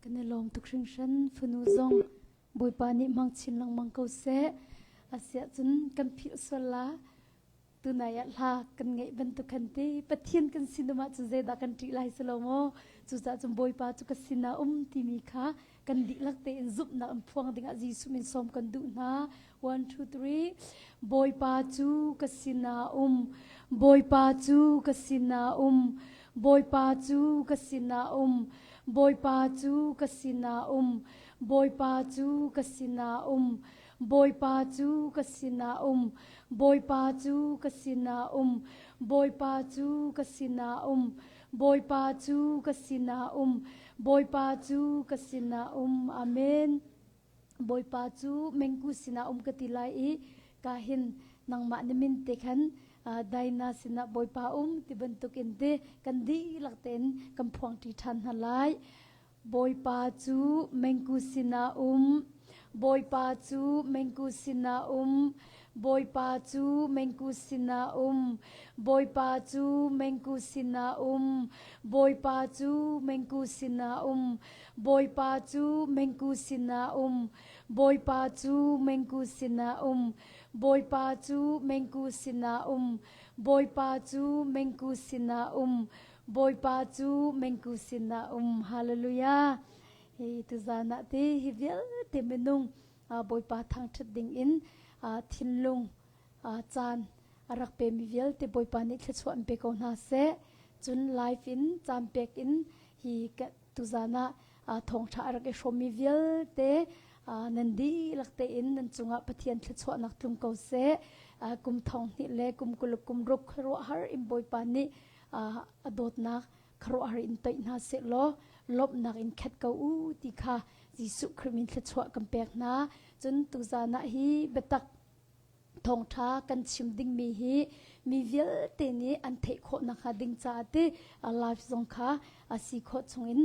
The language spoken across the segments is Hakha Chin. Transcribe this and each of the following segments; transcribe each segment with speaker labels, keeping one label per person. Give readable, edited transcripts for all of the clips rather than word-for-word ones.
Speaker 1: Kan i lawm tuk hringhran fanu zong Bawipa nih hmang chin lengmang ko seh. Asiah cun kan philh sual la. Tunai ah hla kan ngeih bantuk khan ti Pathian kan sinum ahcun zeidah kan ṭih lai si lo maw? Cucaah cun Bawipa cu ka sinah um timi kha kan dihlak tein zumhnak in phuang dingah Jesuh min sawm kan duh hna. 1 2 3 Bawipa cu ka sinah um Bawipa cu ka sinah um Bawipa cu ka sinah um Bawipa cu ka sinah um Bawipa cu ka sinah um Bawipa cu ka sinah um Bawipa cu ka sinah um Bawipa cu ka sinah um Bawipa cu ka sinah um Bawipa cu ka sinah um Amen Bawipa cu mengku sinah um ka ti lai i ka hin nangmah na min te khan Daina sinah Bawipa um ti bantuk in te kan dihlak tein kan phuangṭi ṭhan hna lai. Bawipa cu mengku sinah um Bawipa cu mengku sinah um Bawipa cu mengku sinah um Bawipa cu mengku sinah um Bawipa cu mengku sinah um Bawipa cu mengku sinah um Bawipa cu mengku sinah um Bawipa cu mengku sinah um Bawipa cu mengku sinah um Bawipa cu mengku sinah um Hallelujah hi tuzan ah te hi vialte minung Bawipa thangṭhat ding in thinlung caan a rak pemi vialte Bawipa nih thluachuah an pe ko hna seh cun live in caan pek in hi tuzan ah thawngṭha a rak i hrawmmi vialte nan dihlak tein nan cungah Pathian thluachuahnak tlung ko seh kum thong hnih le kum kul kum ruk khuaruahhar in Bawipa nih a dawtnak khuaruahhar in toih hna seh law lawmhnak in khat ko u ti kha Jesuh Khrih min thluachuah kan pek hna cun tuzan ah hi biatak thawngṭha kan chim dingmi hi mi vialte nih an theih khawh nakhnga ding caah ti live zong kha a si khawh chungin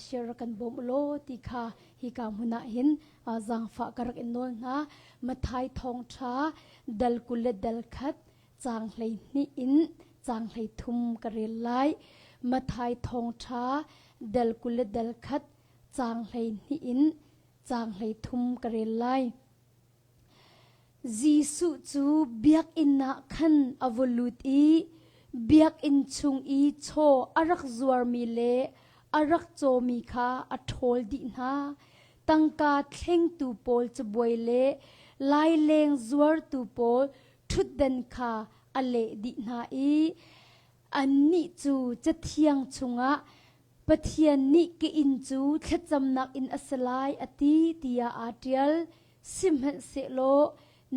Speaker 1: share kan bawm law ti kha hika hmun ah hin zaangfah ka rak in nawl hna Mathai thawngṭha dal 20 le dal khat caang 12 in caang 33 ka rel lai Mathai thawngṭha dal 20 le dal khat caang 12 in caang 33 ka rel lai Jesuh cu biakinn ah khan a va lut i biakinn chung i chaw a rak zuarmi le a rak cawmi kha a ṭhawl dih hna. Tangka thlengtu pawl cabuai le laileng zuartu pawl ṭhutdan kha a leh dih hna i annih cu Cathiang chungah Pathian nih ka inn cu thlacamnak inn a si lai a ti tiah aa ṭial. Sihmanhsehlaw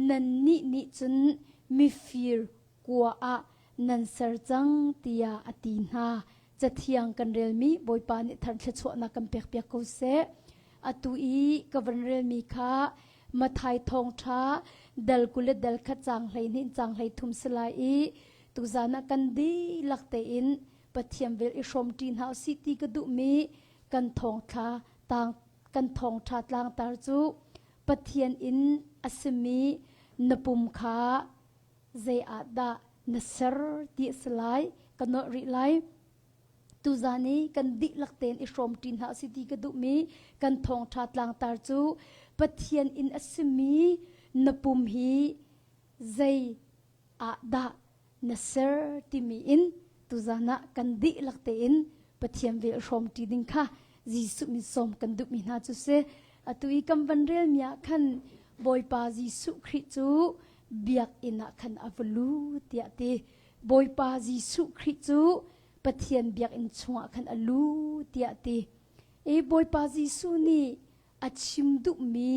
Speaker 1: nannih nih cun mifir kua ah nan ser cang tiah a ti hna. Cathiang kan relmi Bawipa nih thar thluachuahnak kan pekpiak ko seh. Atu i ka van relmi kha Mathai thawngṭha dal 20 le dal khat caang 12 in caang 33 si lai i tuzan ah kan dihlak tein Pathian vel i hrawmṭi hna usih ti ka duhmi kan thawngthla tang kan thawngṭha tlangtar cu Pathian in a simi na pum kha zei ah dah na ser ti a si lai ka nolh rih lai tuzan i kan dihlak tein i hrawmṭi hna usih ti ka duhmi kan thawngṭha tlangtar cu Pathian in a simi na pum hi zei ah dah na ser timi in tuzan ah kan dihlak tein Pathian vel hrawmṭi ding kha Jesuh min sawm kan duhmi hna cu si. Atu i kan van relmi ah khan Bawipa Jesuh Khrih cu biakinn ah khan a va lu tiah ti. Bawipa Jesuh Khrih cu Pathian biakinn chungah khan a lu tiah ti. I Bawipa Jesuh nih a chim duhmi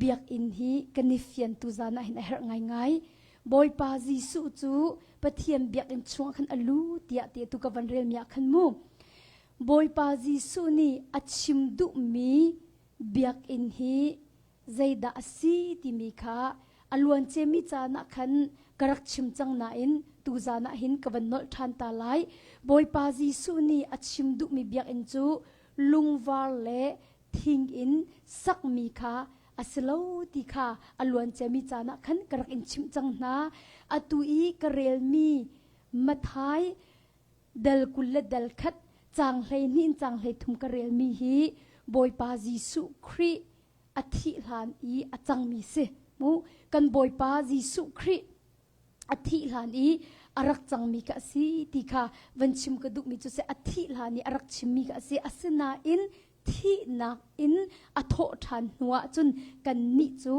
Speaker 1: biakinn hi kan i fian tu zan ah hin a herh ngaingai. Bawipa Jesuh cu Pathian biakinn chungah khan a lu tiah ti tu ka van relmi ah khan mu. Bawipa Jesuh nih a chim duhmi biakinn hi zeidah a si timi kha a luanciami caan ah khan ka rak chim cang nain tuzan ah hin ka van nolh ṭhan ta lai. Bawipa Jesuh nih a chim duhmi biakinn cu lungvar le thing in sakmi kha a si lo ti kha a luanciami caan ah khan ka rak in chimh cang hna. Atu i ka relmi Mathai dal 20 le dal khat Caang 12 in caang 13 ka relmi hi Bawipa Jesuh Khrih a thih hlan i a cangmi si. Mu kan Bawipa Jesuh Khrih a thih hlan i a rak cangmi kha a si ti kha van chim ka duhmi cu si a thih hlan i a rak chimmi kha a si. Asinain thihnak in a thawh ṭhan hnuah cun kannih cu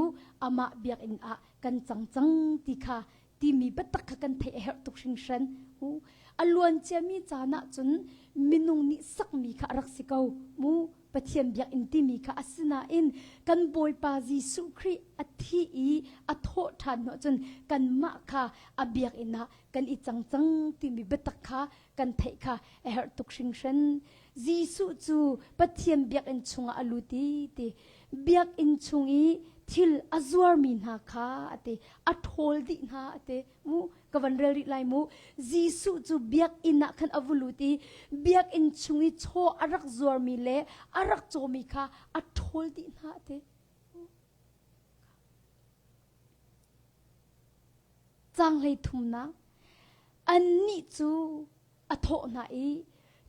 Speaker 1: amah biakinn ah kan cang cang ti kha timi biatak kha kan theih a herh tuk hringhran. A luan ciami caan ah cun minung nih sakmi kha a rak si ko. Mu Pathian biakinn timi kha asinain kan Bawipa Jesuh Khrih a thi i a thawh ṭhan hnuah cun kanmah kha a biakinn ah kan i cang cang timi biatak kha kan theih kha a herh tuk hringhran. Jesuh cu Pathian biakinn chungah a lut i ti biakinn chung i thil a zuarmi hna kha a ti a ṭhawl dih hna a ti mu ka van rel rih lai mu Jesuh cu biakinn ah khan a vu lut i biakinn chung i chaw a rak zuarmi le a rak cawmi kha a ṭhawl dih hna a ti Caang 33nak Annih cu a thawh hna i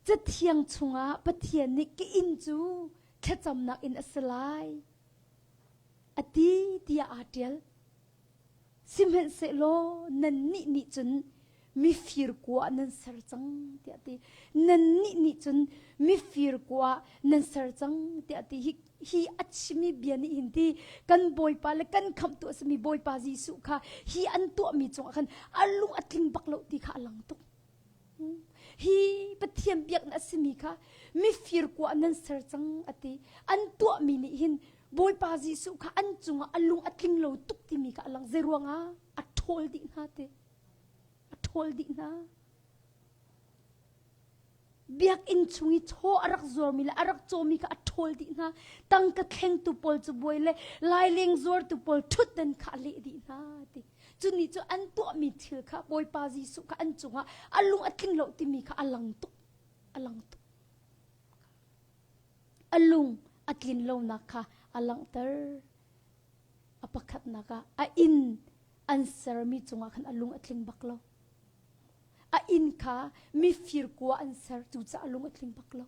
Speaker 1: Cathiang chungah Pathian nih ka inn cu thlacamnak inn a si lai a ti tiah aa ṭial. Sihmanhsehlaw nannih nih cun mifir kua nan ser cang tiah a ti. Nannih nih cun mifir kua nan ser cang tiah a ti. Hi, hi a chimmi bia nih hin ti kan Bawipa le kan khamhtu a simi Bawipa Jesuh kha hi an tuahmi cungah khan a lung a tling bak lo ti kha a lang tuk. Hi Pathian biaknak a simi kha mifir kua nan ser cang a ti. An tuahmi nih hin Bawipa Jesuh kha an cungah a lung a tling lo tuk timi kha a lang. Zeiruangah a ṭhawl dih hna ti. A ṭhawl dih hna. Biakinn chung i chaw a rak zuarmi le a rak cawmi kha a ṭhawl dih hna. Tangka thlengtu pawl cu buai le laileng zuartu pawl ṭhutdan kha a leh dih hna ti. Cu nih cu an tuahmi thil kha Bawipa Jesuh kha an cungah a lung a tling lo timi kha a lang tuk. A lang tuk. A lung a tlin lonak kha a langhter. A pakhatnak ah a inn an sermi cungah khan a lung a tling bak lo. A inn kha mifir kua an ser cucaah a lung a tling bak lo.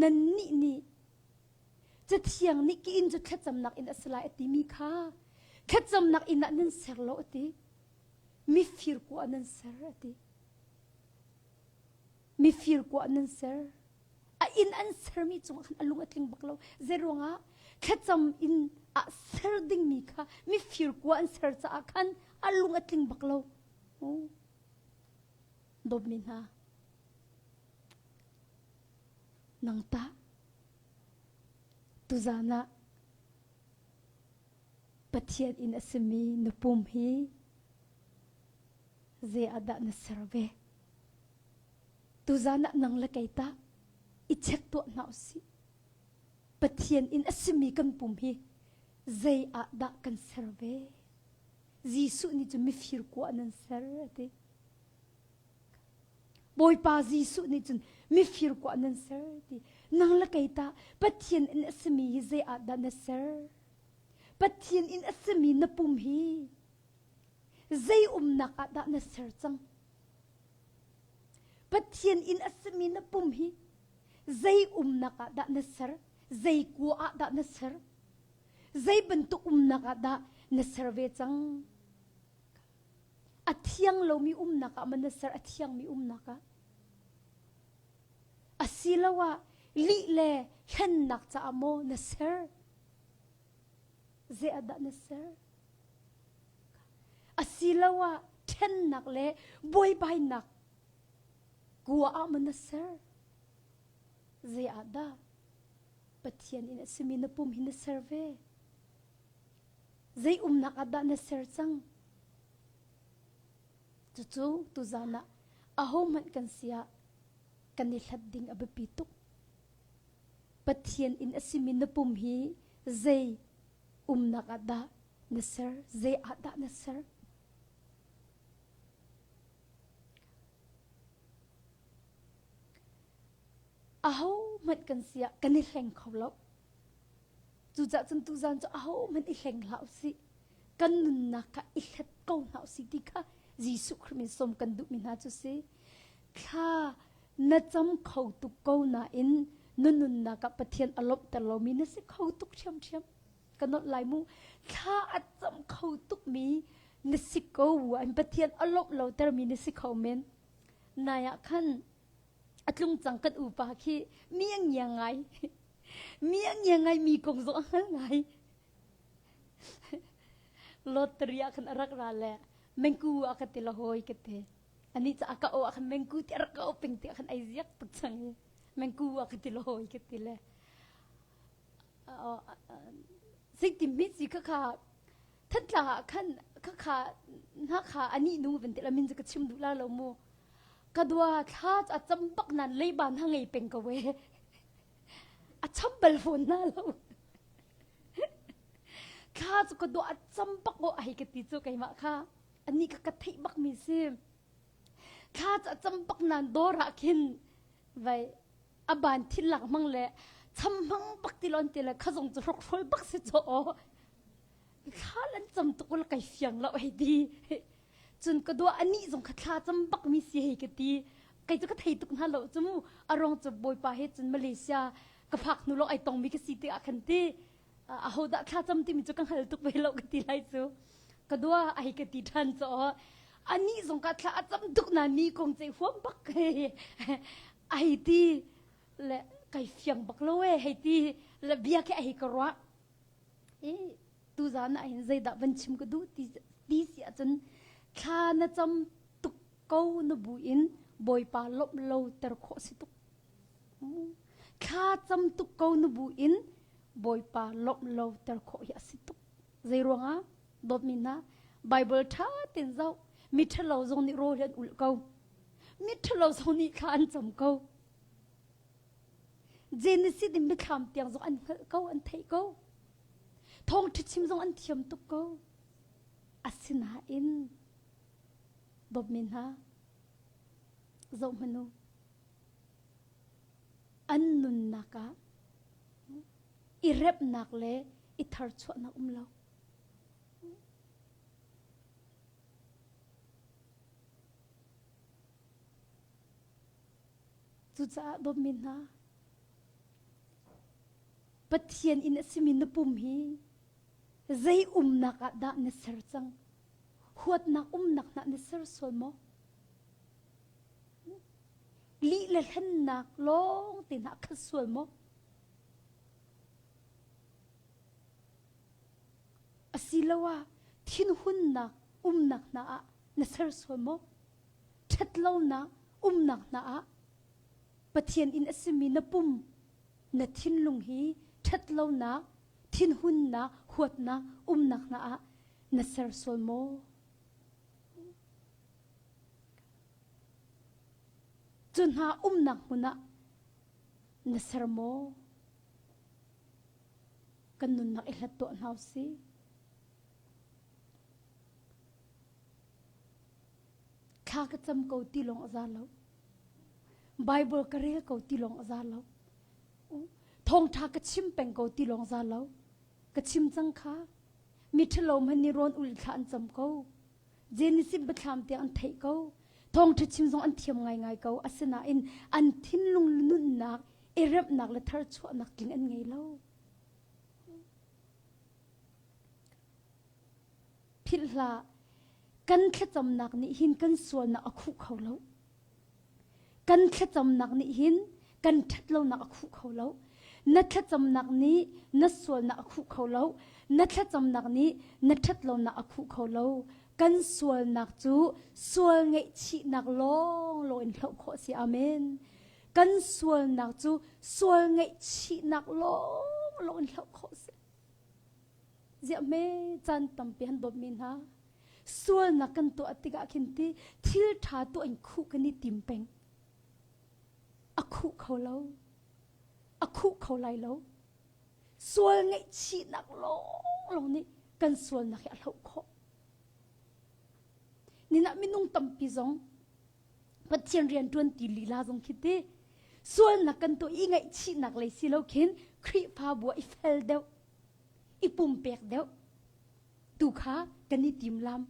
Speaker 1: Nannih nih Cathiang nih ki inn cu thlacamnak inn a si lai a timi kha thlacamnak inn ah nan ser lo a ti. Mifir kua nan ser a ti. Mifir kua nan ser. A inn an sermi cungah khan a lung a tling bak lo. Zeiruangah thlacam inn ah ser dingmi kha mifir kua an ser caah khan a lung a tling bak lo. Dawtmi hna, nang tah tuzan ah Pathian inn a simi na pum hi zei ah dah na ser ve? Tuzan ah nang le kei tah i check tuah hna usih. Pathian inn a simi kan pum hi zei ah dah kan ser ve? Jesuh nih cun mifir kua nan ser a ti. Bawipa Jesuh nih cun mifir kua nan ser ti. Nang le kei tah Pathian inn a simi hi zei ah dah na ser? Pathian inn a simi na pum hi zei umnak ah dah na ser cang? Pathian inn a simi na pum hi zei umnak ah dah na ser? Zei kua ah dah na ser? Zei bantuk umnak ah dah na ser ve cang? A thiang lomi umnak ah man na ser? A thiangmi umnak ah? Asiloah lih le hlennak caah maw na ser? Zei ah dah na ser? Asiloah ṭhennak le buaibainak kua ah maw na ser? Zei ah dah Pathian in a simi na pum hi na ser ve? Zei umnak ah dah na ser cang? Cucu tuzan ah ahohmanh kan si ah kan i hlat ding a biapi tuk. Pathian in a simi na pum hi zei umnak ah dah na ser? Zei ah dah na ser? Ahohmanh kan si ah kan i hleng kho lo. Cucaah cun tuzan cu ahohmanh i hleng hlah usih. Kan nunnak kha i hlet ko hna usih ti kha Jesuh Khrih min sawm kan duhmi hna cu si. Thla Na cam kho tuk ko nain na nunnak ah Pathian a lawmhter lomi na si kho tuk ṭhiamṭhiam. Ka nolh lai mu. Thla a cam kho tukmi na si ko an Pathian a lawmh lotermi na si kho men. Nai ah khan a tlung cang kan upa khi mi a ngia ngai. Mi a ngia ngai mi kong zong a hngal ngai. Lottery ah khan a rak ra le mengku ah ka ti la hawi ka ti. Ani ca ka o ah khan mengku ti a rak ka o ping ti ah khan ai ziak tuk cang i mengku ah ka ti la hawi ka ti le zeitin mi si kha kha Thantlang ah khan kha kha na kha ani nu van ti la min ka chim duh la lo mu ka dua thla a cam bak nan leiba na ngei peng ko we a cham bal fawn na lo thla cu ka dua a cam bak o ai ka ti cu keimah kha ani ka ka theih bak mi si thla cu a cam bak nan dawr ah khin vai a ban thil lak hmang le cham hmang bak ti lon ti le khazong cu hrok hrol bak si cho o thla lan cam tuk ul kai fiang lo hei ti cun ka dua ani zong kha thla cam bak mi si hei ka ti kai cu ka thei tuk hna lo cu mu arong cu bawipa he cun Malaysia ka phak hnu lo ai tong mi ka si ti ah khan ti aho dah thla cam timi cu ka hngal tuk ve lo ka ti lai cu ka dua ai ka ti ṭhan cu ani zong ka thla a cam tuk na mi kong ce huam bak ai ti le kai fiang bak lo e hei ti le bia khi ai ka ruah i tuzan ah hin zeidah van chim ka duh ti ti si ahcun thla na cam tuk ko na bu in bawipa lawmh lo ter khawh si tuk Thla cam tuk ko na bu in Bawipa lawmh lo ter khawh hi a si tuk. Zei ruangah? Dawtmi hna, Bible ṭha tein zoh. Mi ṭhalo zong nih rawl hi an ulh ko. Mi ṭhalo zong nih thla an cam ko. Genesis in mithlam tiang zong an hngalh ko, an theih ko. Thawngṭha chim zong an thiam tuk ko. Asinain, dawtmi hna, zoh hmanh u. An nunnak ah i remhnak le i tharchuahnak um lo. Cucaah dawtmi hna, Pathian inn a simi na pum hi zei umnak ah dah na ser cang? Huatnak umnak hna na ser sual maw? Lih le hlennak lawng te hna khat sual maw? Asiloah thinhunnak umnak hna ah na ser sual maw? Ṭhatlonak umnak hna ah Pathian inn a simi na pum, na thinlung hi ṭhatlonak, thinhunnak, huatnak umnak hna ah na ser sual maw? Cu hna umnak hmun ah na ser maw? Kan nunnak i hlat tuah hna usih. Thla ka cam ko ti lawng a za lo. Bible ka rel ko ti lawng a za lo. Thawngṭha ka chim peng ko ti lawng za lo. Ka chim cang kha. Mi ṭhalo hmanh nih rawn ul thla an cam ko. Genesis biathlam tiang an theih ko. Thawngṭha chim zong an thiam ngaingai ko. Asinain an thinlung nunnak, i remhnak le tharchuahnak tling an ngei lo. Philh hlah, kan thlacamnak nih hin kan sualnak a khuh kho lo. Kan thlacamnak nih hin kan ṭhatlonak a khuh kho lo. Na thlacamnak nih na sualnak a khuh kho lo. Na thlacamnak nih na ṭhatlonak a khuh kho lo. Kan sualnak cu sual ngaihchihnak lawnglawng in hloh khawh a si. Amen. Kan sualnak cu sual ngaihchihnak lawnglawng in hloh khawh a si. Ziah hme caan tampi han dawtmi hna sualnak kan tuah tikah khin ti thil ṭha tuah in khuh kan i tim peng. A khuh kho lo. A khuh kho lai lo. Sual ngaihchihnak lawnglawng nih kan sualnak hi a hloh khawh. Ninah minung tampi zong Pathian rian ṭuan ti lila zong khi ti sualnak kan tuah i ngaihchihnak lei si lo khin Khrihfabu ah i fel deuh i pumpek deuh tu kha kan i tim lam.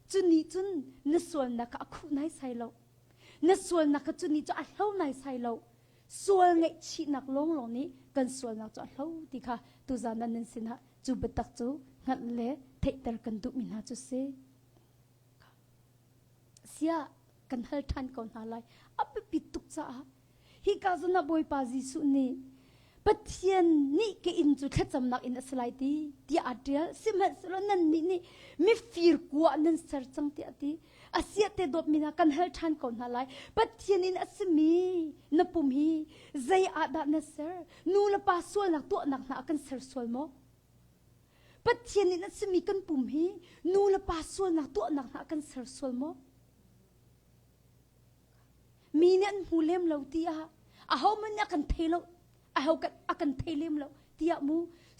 Speaker 1: Cu nih cun na sualnak kha a khuh naisai lo. Na sualnak kha cu ni cu a hlo naisai lo. Sual ngaihchihnak lawnglawng nih kan sualnak cu a hlo ti kha tuzan ah nan sinah cu biatak cu hngalh le theihter kan duhmi hna cu si. Siah kan hal ṭhan ko hna lai. A biapi tuk caah hika zawn ah Bawipa Jesuh nih Pathian nih ka inn cu thlacamnak inn a si lai ti tiah aa ṭial. Sihmanhsehlaw nannih nih mifir kua nan ser cang tiah a ti. Asiah te dawtmi hna kan hal ṭhan ko hna lai. Pathian inn a simi na pum hi zei ah dah na ser? Nu le pa sualnak tuahnak hna ah kan ser sual maw? Pathian inn a simi kan pum hi nu le pa sualnak tuahnak hna kan ser sual maw? Mi nih an hmu lem lo tiah ahohmanh nih a kan thei lo aho kan a kan thei lem lo tiah mu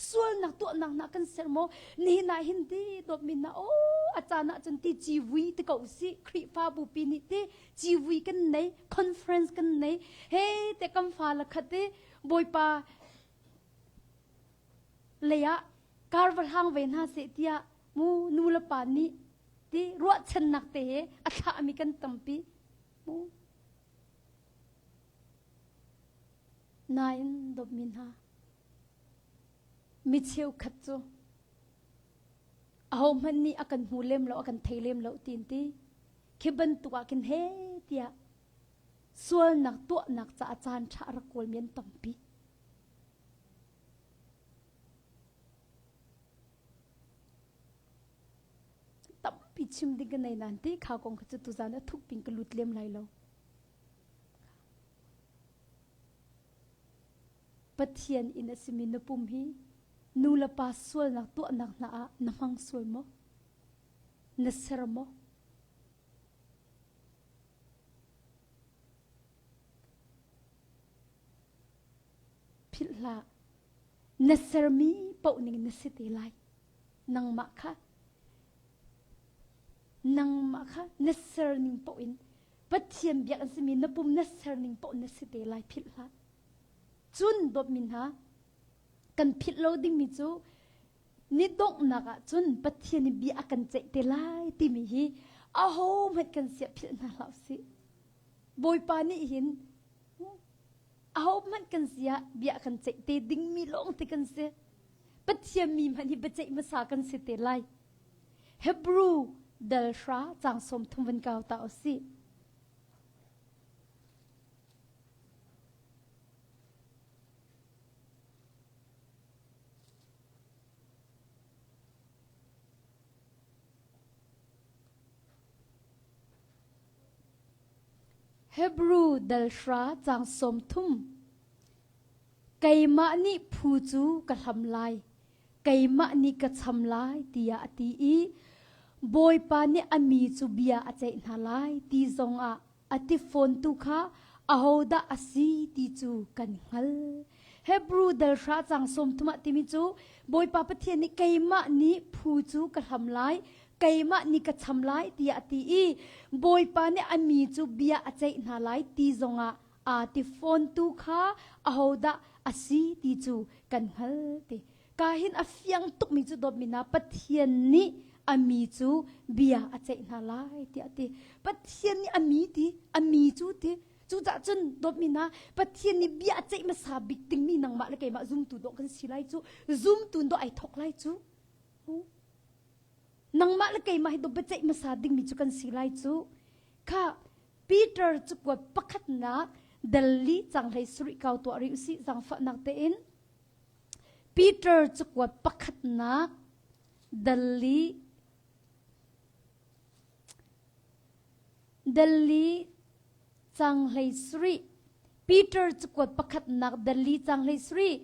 Speaker 1: sualnak tuahnak hna kan ser maw nihin ah hin ti dawtmi hna o a caan ah cun ti civui ti ko si Khrihfabu pi nih ti civui kan nei conference kan nei he te kam fa la khat ti Bawipa lei ah kar va hlang ve hna seh tiah mu nu le pa nih ti ruahchannak te he a thlahmi kan tampi mu nain dawtmi hna mi cheukhat cu ahohmanh nih a kan hmu lem lo a kan thei lem lo tiin ti khi bantuk ah khin he tiah sualnak tuahnak caah caan ṭha a rak kawlmi an tampi Tampi chim ding ka nei nain ti kha kong kha cu tuzan a thuk pin ka lut lem lai lo. Pathian inn a simi na pum hi nu le pa sualnak tuahnak hna ah na hmang sual maw? Na ser maw? Philh hlah. Na sermi paoh ning na si te lai. Nangmah kha nangmah kha na ser ning paoh in Pathian biak an simi na pum na ser ning paoh na si te lai philh hlah. Cun dawtmi hna kan philh lo dingmi cu ni donghnak ah cun Pathian nih bia a kan ceih te lai timi hi aho hmanh kan siah philh hna hlah usih. Bawipa nih hin ahohmanh kan si ah bia kan ceih te dingmi lawng te kan si. Pathian mi hmanh hi biaceih hmasa kan si te lai. Hebrew dal hra cang sawm thum van kau ta usih. Hebru dal hra caang 30 Keimah nih phu cu ka hlam lai, keimah nih ka cham lai tiah a ti i Bawipa nih a mi cu bia a ceih hna lai ti zongah a ti fawntu kha ahodah a si ti cu kan hngal. Hebru dal hra caang 30 ah timi cu Bawipa Pathian nih keimah nih phu cu ka hlam lai, keimah nih ka cham lai tiah a ti i Bawipa nih a mi cu bia a ceih hna lai ti zongah aa ti fawntu kha ahodah a si ti cu kan hngal ti. Ka hin a fiang tukmi cu dawtmi hna Pathian nih a mi cu bia a ceih hna lai tiah a ti. Pathian nih a mi ti, a mi cu ti. Cucaah cun dawtmi hna Pathian nih bia a ceih hmasa bik dingmi nangmah le keimah zumtu dawh kan si lai cu. Zumtu dawh ai thawk lai cu. Nangmah le keimah hi biaceih hmasa dingmi cu kan si lai cu. Kha Peter cakuat pakhatnak dal li cang hlei sarih kau tuah rih usih zaangfahnak tein. Peter cakuat pakhatnak dal li dal li cang hlei sarih Peter cakuat pakhatnak dal li cang hlei sarih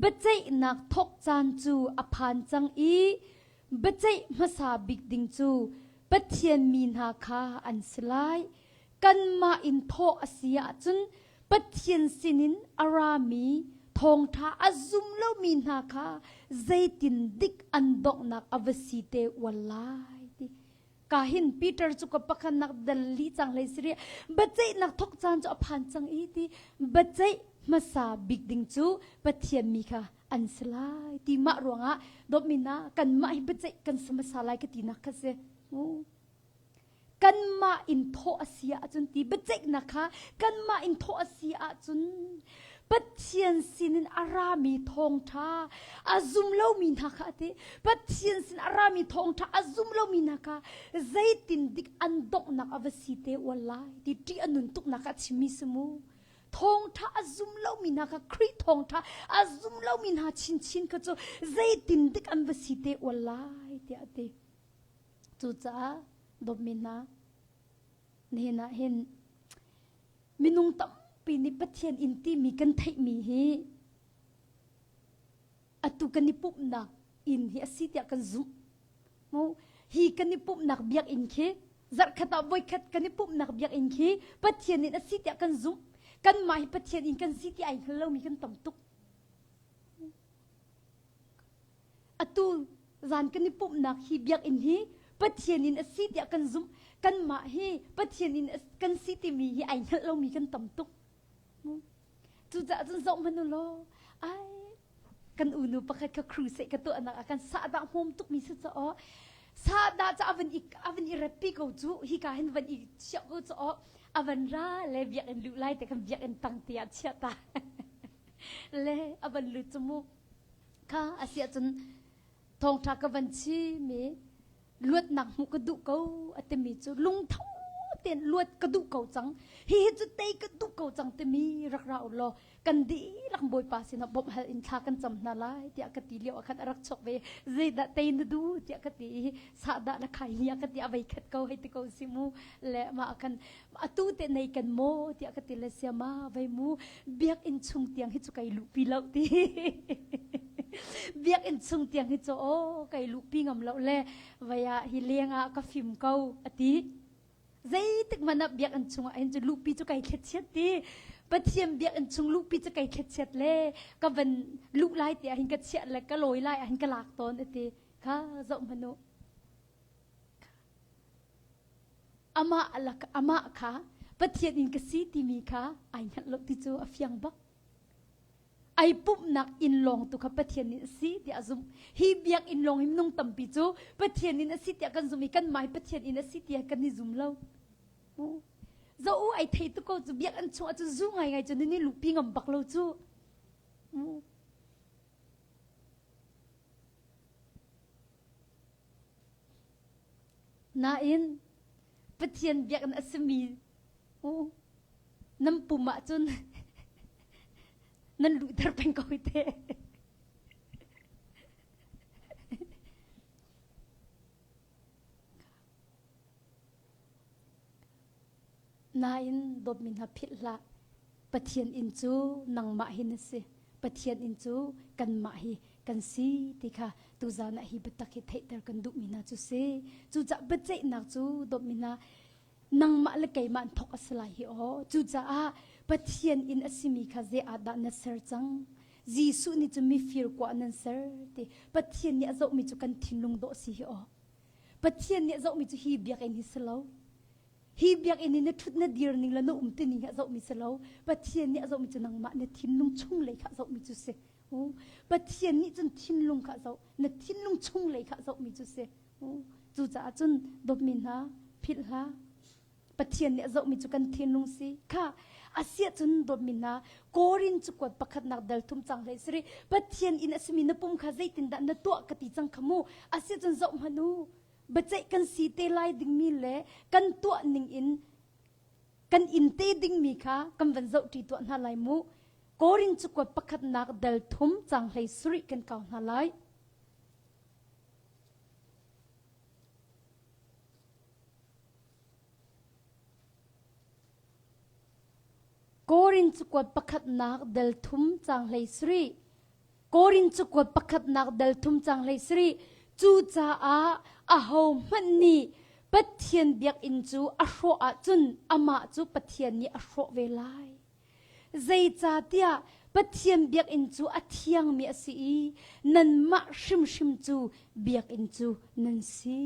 Speaker 1: biaceihnak thawk caan cu a phan cang i biaceih hmasa bik ding cu Pathian mi hna kha an si lai. Kanmah in thawh a si ahcun Pathian sinin a rami thawngṭha a zum lomi hna kha zeitin dik an donghnak a va si te ual lai ti. Ka hin Peter cu ka pakhatnak dal li cang hlei si rih. Biaceihnak thawk caan cu a phan cang i ti biaceih hmasa bik ding cu Pathian mi kha an si lai ti mah ruangah dawtmi na kanmah hi biaceih kan si hmasa lai ka tinak kha si. Kanmah in thawh a si ahcun ti biaceihnak kha kanmah in thawh a si ahcun Pathian sinin a rami thawngṭha a zum lomi hna kha a ti. Pathian sin a rami thawngṭha a zum lomi hna kha zeitin dik an donghnak a va si te ual lai ti ṭih a nun tuknak kha a chimmi si mu. Thawngṭha a zum lomi hna kha Khrih thawngṭha a zum lomi hna chinchin kha cu zeitin dik an va si te ual lai tiah a ti. Cucaah dawtmi hna, nihin ah hin minung tampi nih Pathian inn timi kan theihmi hi atu kan i pumhnak inn hi a si tiah kan zumh. Mu hi kan i pumhnak biakinn khi zarhkhat ah voikhat kan i pumhnak biakinn khi Pathian inn a si tiah kan zumh. Kanmah hi Pathian inn kan si ti ai hngal lomi kan tam tuk. Atu zan kan i pumhnak hi biakinn hi Pathian inn a si tiah kan zumh. Kanmah hi Pathian inn kan si timi hi ai hngalh lomi kan tam tuk. Cucaah cun zoh hmanh u law, ai kan unu pakhat kha crusade ka tuahnak ah kan sahdah hmawm tukmi si caw sahdah ca avan i avan i repi ko cu hika hin van i chiah ko caw avan ra le biakinn luh lai te kan biakinn tang te ah chiah ta le avan lut cu mu Kha a si ahcun thawngṭha ka van chim i luatnak hmuh ka duh ko a timi cu lungtho tein luat ka duh ko cang. Hihi cu tei ka duh ko cang timi rak ra u law kan dihlak Bawipa sinah bawmh hal in thla kan cam hna lai tiah ka ti lio ah khan a rak chuak ve. Zeidah tei na duh tiah ka ti i sahdah na khai ni a ka ti a vei khat ko hei ti ko si mu le mah khan atu te nei kan maw tiah ka ti le siama vei mu biakinn chung tiang hi cu kai luhpi lo ti biakinn chung tiang hi cu aw kai luhpi ngam lo le vei ah hi leng ah ka fim ko ati zeitik hmanh ah biakinn chung ah hin cu luhpi cu kai thlet ti Pathian biakinn chung luhpi cu kai thlet le ka van luh lai ti ah hin ka chiah le ka lawi lai ah hin ka lak tawn ati kha zoh hmanu Amah lak amah kha Pathian in ka si timi kha ai hngalh lo ti cu a fiang bak. Ai pumhnak inn lawng tu kha Pathian in a si tiah a zumh. Hi biakinn lawng hi minung tampi cu Pathian in a si tiah kan zumh i kanmah hi Pathian in a si tiah kan i zum lo. Zo u ai thei tu ko cu biakinn chung ah cu zu ngaingai cu nan i luhpi ngam bak lo cu. Nain Pathian biakinn a simi u nan pum ahcun nan luhter peng ko te. Nain dawtmi hna philh hlah. Pathian inn cu nangmah hi na si. Pathian inn cu kanmah hi kan si ti kha tuzan ah hi biatak hi theihter kan duhmi hna cu si. Cucaah biaceihnak cu dawtmi hna nangmah le keimah an thawk a si lai hi aw. Cucaah Pathian inn a simi kha zei ah dah na ser cang? Jesuh nih cu mifir kua nan ser ti. Pathian nih a zohmi cu kan thinlung dawh si hi aw. Pathian nih a zohmi cu hi biakinn hi si lo. Hi biakinn i na ṭhut na dir ning le na um ti ning hi a zohmi si lo. Pathian nih a zohmi cu nangmah na thinlung chunglei kha a zohmi cu si. Pathian nih cun thinlung kha a zoh. Na thinlung chunglei kha a zohmi cu si. Cucaah cun dawtmi hna philh hlah. Pathian nih a zohmi cu kan thinlung si. Kha asiah cun dawtmi hna Korin cakuat pakhatnak dal thum cang hlei sari Pathian inn a simi na pum kha zeitindah na tuah ka ti cang kha mu. Asiah cun zoh hmanh u. Biaceih kan si te lai dingmi le kan tuah ning in kan in te dingmi kha kan van zohṭi tuah hna lai mu. Korin cakuat pakhatnak dal thum cang hlei sarih kan kau hna lai. Korin cakuat pakhatnak dal thum cang hlei sarih. Korin cakuat pakhatnak dal thum cang hlei sarih. Cucaah ahohmanh nih Pathian biakinn cu a hrawh ahcun amah cu Pathian nih a hrawh ve lai. Zeicahtiah Pathian biakinn cu a thiangmi a si i nanmah hrimhrim cu biakinn cu nan si.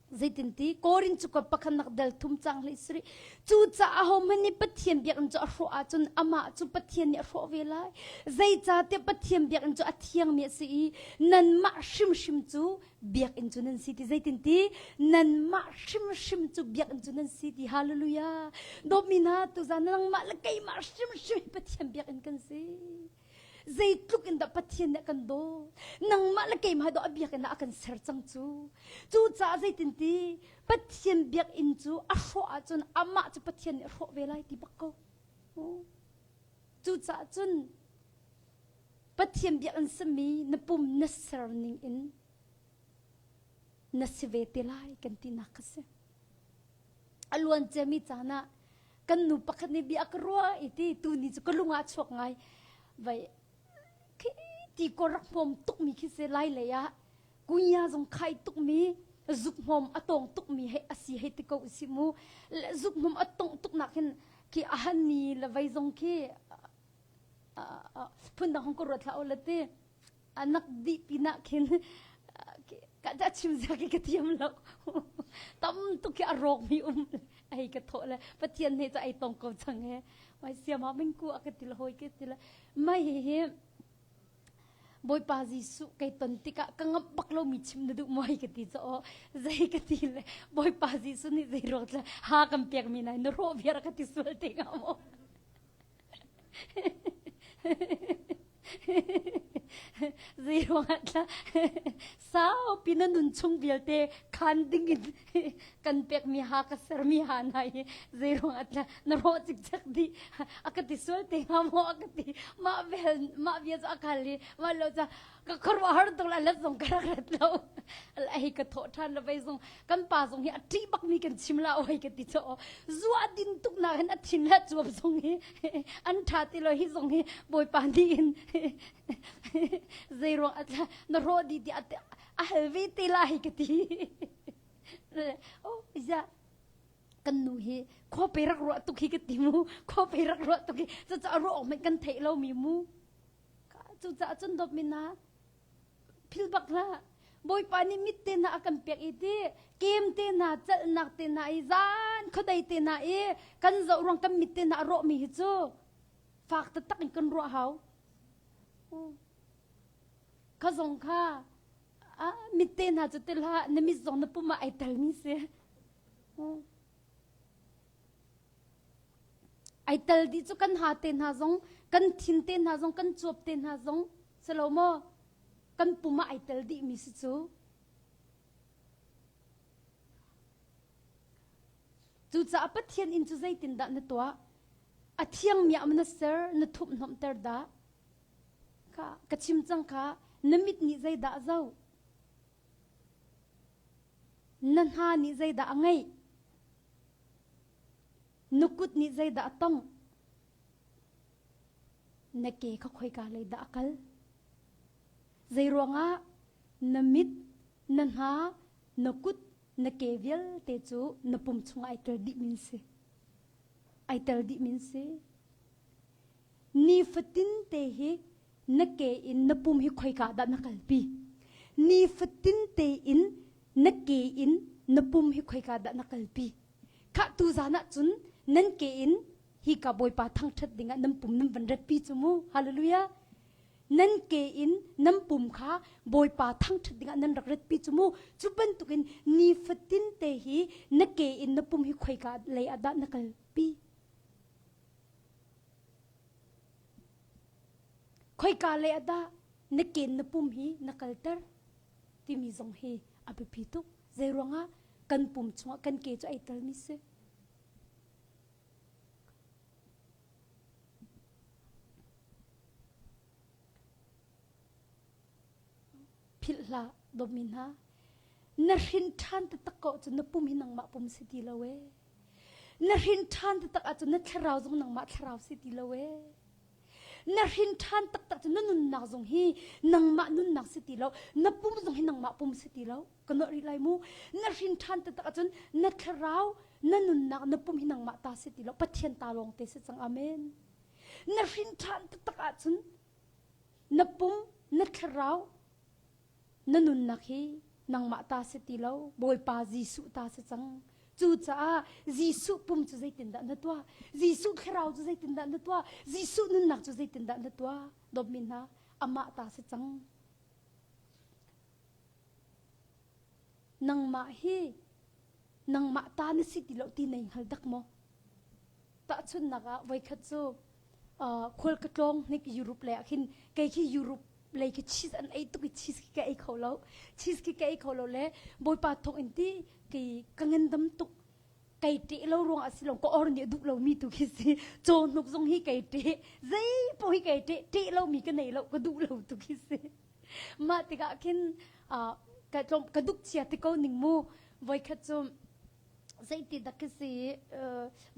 Speaker 1: Zeitinti Korin cu ka pakhatnak dal thum cang hlei sari. Cucaah ahohmanh nih Pathian biakinn cu a hrawh ahcun amah cu Pathian nih a hrawh ve lai. Zeicahtiah Pathian biakinn cu a thiangmi a si i nanmah hrimhrim cu biakinn cu nan si ti. Zeitinti nanmah hrimhrim cu biakinn cu nan si ti. Hallelujah. Dawtmi hna tuzan nangmah le keimah hrimhrim hi Pathian biakinn kan si. Zeitluk in dah Pathian nih a kan dawt. Nangmah le keimah dawh a biakinn ah a kan ser cang cu. Cucaah zeitinti Pathian biakinn cu a hrawh ahcun amah cu Pathian nih a hrawh ve lai ti bak ko. Cucaah cun Pathian biakinn simi na pum na ser ning in na si ve te lai kan tinak kha si. A luan ciami caan ah kan nu pakhat nih bia ka ruah i ti tuni cu ka lung ah chuak ngai vai khi ti ko rak hmawm tuk mi khi si lai lei ah kunya zong khai tuk mi zuk hmawm a tawng tuk mi hei asi hei ti ko si mu zuk hmawm a tong tuk nak hin khi a han ni le vei zong khi phun dang hong ko ruat hlah u la ti anak dih pinah khin ka ta chim zia ki ka thiam lo tam tuk khi a rawk mi um ai ka tho le pathian he cha ai tong ko chang he wai siama ming ku a ka til hoi ke til mai hi hi Bawipa Jesuh kai ton tikah ka ngamh bak lo mi chim na duh maw ka ti cho zei ka ti le Bawipa Jesuh nih zei ruang tla ha kan pek mi nai na rawh viar ka ti sual te nga maw Zeiruangah tah saupi na nun chung vialte khan dingin kan pekmi ha ka sermi ha hna hi zeiruangah tah na rawh cikcek dih a ka ti sual te hnga maw a ka ti mah vel mah bia cu a khal i mah lo ca ka khuaruahhar tuk la let zong ka rak ret lo hei ka thawh ṭhan la vei zong kan pa zong hi a ṭih bakmi kan chim la oi ka ti cho zua din tuk nak hin a thin le cuap zong hi an ṭha ti lo hi zong hi bawipa nih in zei ruang na rawh di ti a hal ve te la hi ka ti oh ya kan nu hi khua pe rak ruah tuk hi ka ti mu khua pe rak ruah tuk hi cucaah ruah awk kan theih lo mi mu Cucaah cun dawtmi hna, philh bak hlah. Bawipa nih mit te hna a kan pek i ti kem te hna celhnak te hna i zan khuadei te hna i kan zoh ruang kan mit te hna a rawhmi hi cu fak taktak in kan ruah hau. Kha zong kha mit te hna cu til hlah na mit zong na pum ah ai telmi si. Ai tel dih cu kan ha te hna zong, kan thin te hna zong, kan cuap te hna zong, si lo maw? Kan pum ah ai tel dihmi si cu. Cucaah Pathian inn cu zeitindah na tuah? A thiangmi ah na ser, na thumhnomhter dah? Kha, ka chim cang kha, na mit nih zeidah a zoh? Na hna nih zeidah a ngeih? Na kut nih zeidah a tongh? Na ke kha khoika lei dah a kal? Zeiruangah na mit, na hna, na kut, na ke vialte cu na pum chungah ai tel dih min si. Ai tel dih min si. Nifatin te hi na ke in na pum hi khoika dah na kalpi? Nifatin te in na ke in na pum hi khoika dah na kalpi? Khah tu zan ah cun nan ke in hi ka Bawipa thangṭhat dingah nan pum nan van ratpi cu mu. Hallelujah. Nan ke in nan pum kha Bawipa thangṭhat dingah nan rak ratpi cu mu. Cu bantukin nifatin te hi na ke in na pum hi khoika lei ah dah na kalpi? Khoika lei ah dah na ken na pum hi na kalter timi zong hi a biapi tuk. Zeiruangah kan pum chungah kan ke cu ai telmi si. Philh hlah dawtmi hna na hrin ṭhan taktak ko cu na pum hi nangmah pum si ti lo ee. Na hrin ṭhan taktak ahcun na thlarau zong nangmah thlarau si ti lo ee. Na hrin ṭhan taktak cu na nunnak zong hi nangmah nunnak si ti lo, na pum zong hi nangmah pum si ti lo. Ka nawh rih lai mu. Na hrin ṭhan taktak ahcun na thlarau, na nunnak, na pum hi nangmah ta si ti lo, Pathian ta lawng te si cang. Amen. Na hrin ṭhan taktak ahcun na pum, na thlarau, na nunnak hi Nangmah ta si ti lo, Bawipa Jesuh ta si cang. Cucaah Jesuh pum cu zeitindah na tuah? Jesuh thlarau cu zeitindah na tuah? Jesuh nunnak cu zeitindah na tuah? Dawtmi hna, amah ta si cang. Nangmah hi nangmah ta na si ti lo ti nei hngal dak maw? Tahchunhnak ah voikhat cu khual ka tlawng hnik Europe lei ah khin kei khi Europe lei khi cheese an ei tuk i cheese khi ka ei kho lo. Cheese khi ka ei kho lo le Bawipa thawk in ti kei ka ngandam tuk kei ṭeh lo ruang ah si lo ka or nih a duh lomi tu khi si caw hnuk zong hi kei ṭeh zei paoh hi kei ṭeh ṭeh lomi ka nei lo ka duh lo tu khi si mah tikah khin ka tlawm ka duk chia ti ko ning mu voikhat cu zeiti dak khi si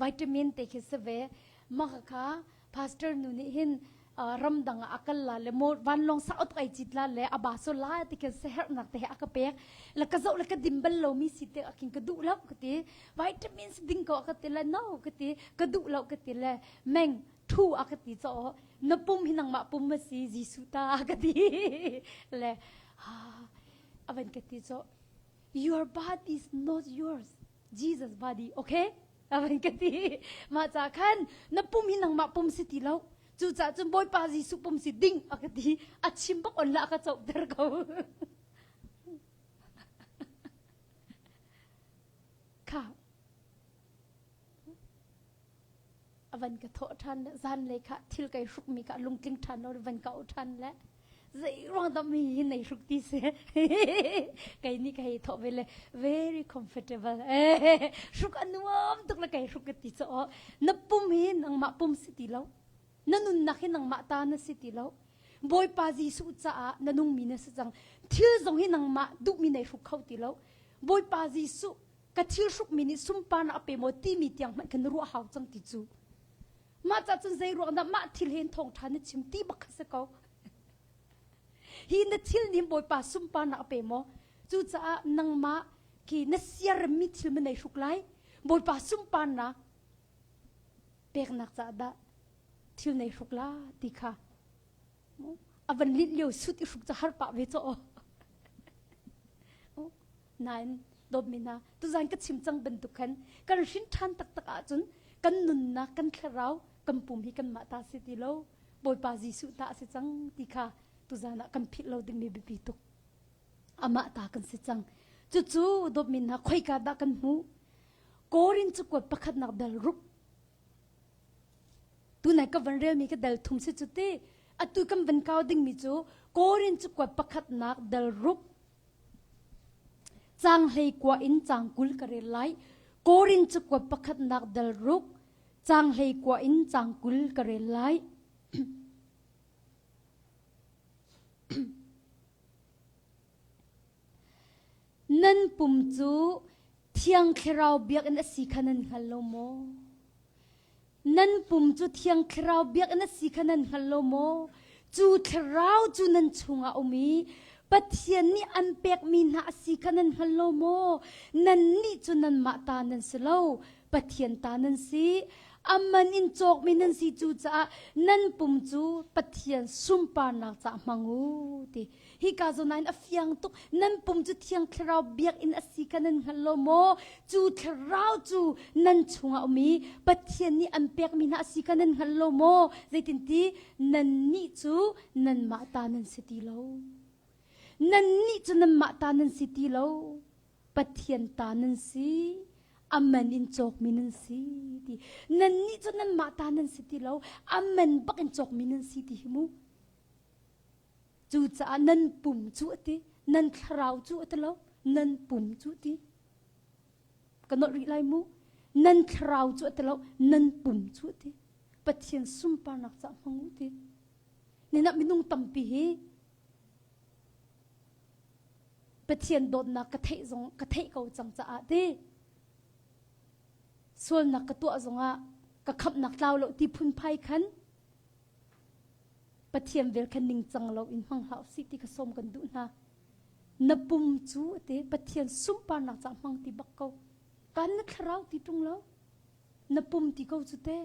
Speaker 1: vitamin te khi si ve mah kha pastor nu nih hin ramdang ah a kal la le mo vanlawng sa ot ai cit la le a ba so la ti kan sehernak te he a ka pek la ka zoh le ka dim bal lo mi si te akin ka duh lo ka ti vitamins ding ko ka ti le no ka ti ka duh lo ka ti le meng thu a ka ti cho na pum hi nangmah pum ma si Jesuh ta ka ti le ha avan ka ti cho your body is not yours Jesus body okay A van ka ti. Mah ca khan na pum hi nangmah pum si ti lo. Cucaah cun Bawipa Jesuh pum si ding a ka ti. A chim bak on la a ka cohter ko. Kha. A van ka thawh ṭhan le zanlei kha thil kai hrukmi kha lungtling ṭhan lo van ka auh ṭhan le zei ruang dah mi hi nei hruk ti si kei nih ka hei thawh ve le very comfortable eh hruk a nuam tuk le kei hruk ka ti chaw na pum hi nangmah pum si ti lo na nunnak hi nangmah ta na si ti lo Bawipa Jesuh caah na nungmi na si cang thil zong hi nangmah duhmi nei hruk kho ti lo Bawipa Jesuh ka thil hrukmi nih sunparnak a pe maw timi tiang hmanh khan na ruah hau cang ti cu Mah ca cun zei ruang dah mah thil he thawngṭha na chim ti bak kha si ko. Hi na thil nih Bawipa sunparnak a pe maw? Cucaah nangmah khi na siaremmi thil ma nei hruk lai? Bawipa sunparnak peknak caah dah thil nei hruk la ti kha a van linh lio sut i hruk ca har pah ve caw. Nain dawtmi hna tuzan ka chim cang bantuk khan kan hrin ṭhan taktak ahcun kan nunnak kan thlarau kan pum hi kanmah ta si ti lo Bawipa Jesuh ta a si cang ti kha tuzan ah kan philh lo dingmi biapi tuk amah ta kan si cang cucu dawtmi hna khoika dah kan hmuh Korin cakuat pakhatnak dal ruk tunai ka van relmi ka dal thum si cu ti atu kan van kau dingmi cu Korin cakuat pakhatnak dal ruk Caang 11 in caang 20 ka rel lai. Korin cakuat pakhatnak dal ruk, caang 11 in caang 20 ka rel lai. Nan pum cu Thiang Thlarau biakinn a si kha nan hngal lo maw? Nan pum cu Thiang Thlarau biakinn a si kha nan hngal lo maw? Cu Thlarau cu nan chungah a um i Pathian nih an pekmi hna a si kha nan hngal lo maw? Nannih cu nanmah ta nan si lo, Pathian ta nan si. A man in cawkmi nan si cucaah nan pum cu Pathian sunparnak caah hmang u ti. Hika zawn ah hin a fiang tuk. Nan pum cu Thiang Thlarau biakinn a si kha nan hngal lo maw? Cu Thlarau cu nan chungah um i Pathian nih an pekmi hna a si kha nan hngal lo maw? Zeitinti nannih cu nanmah ta nan si ti lo. Nannih cu nanmah ta nan si ti lo. Pathian ta nan si. A man in cawkmi nan si ti. Nannih cu nanmah ta nan si ti lo. A man bak in cawkmi nan si ti hi mu. Cucaah nan pum cu a ti, nan thlarau cu a ti lo, nan pum cu ti. Ka nolh rih lai mu. Nan thlarau cu a ti lo, nan pum cu a ti. Pathian sunparnak cah hmang u ti. Nina minung tampi hi Pathian dawtnak ka theih zong ka theih ko cang caah ti sualnak ka tuah zongah ka khamhnak tlau lo ti phunphai khan Pathian vel kha ningcang lo in hmang hlah usih ti kha sawm kan duh hna. Na pum cu ate Pathian sunparnak ca hmang ti bak ko. Kan na thlarau ti ṭung lo. Na pum ti ko cu te.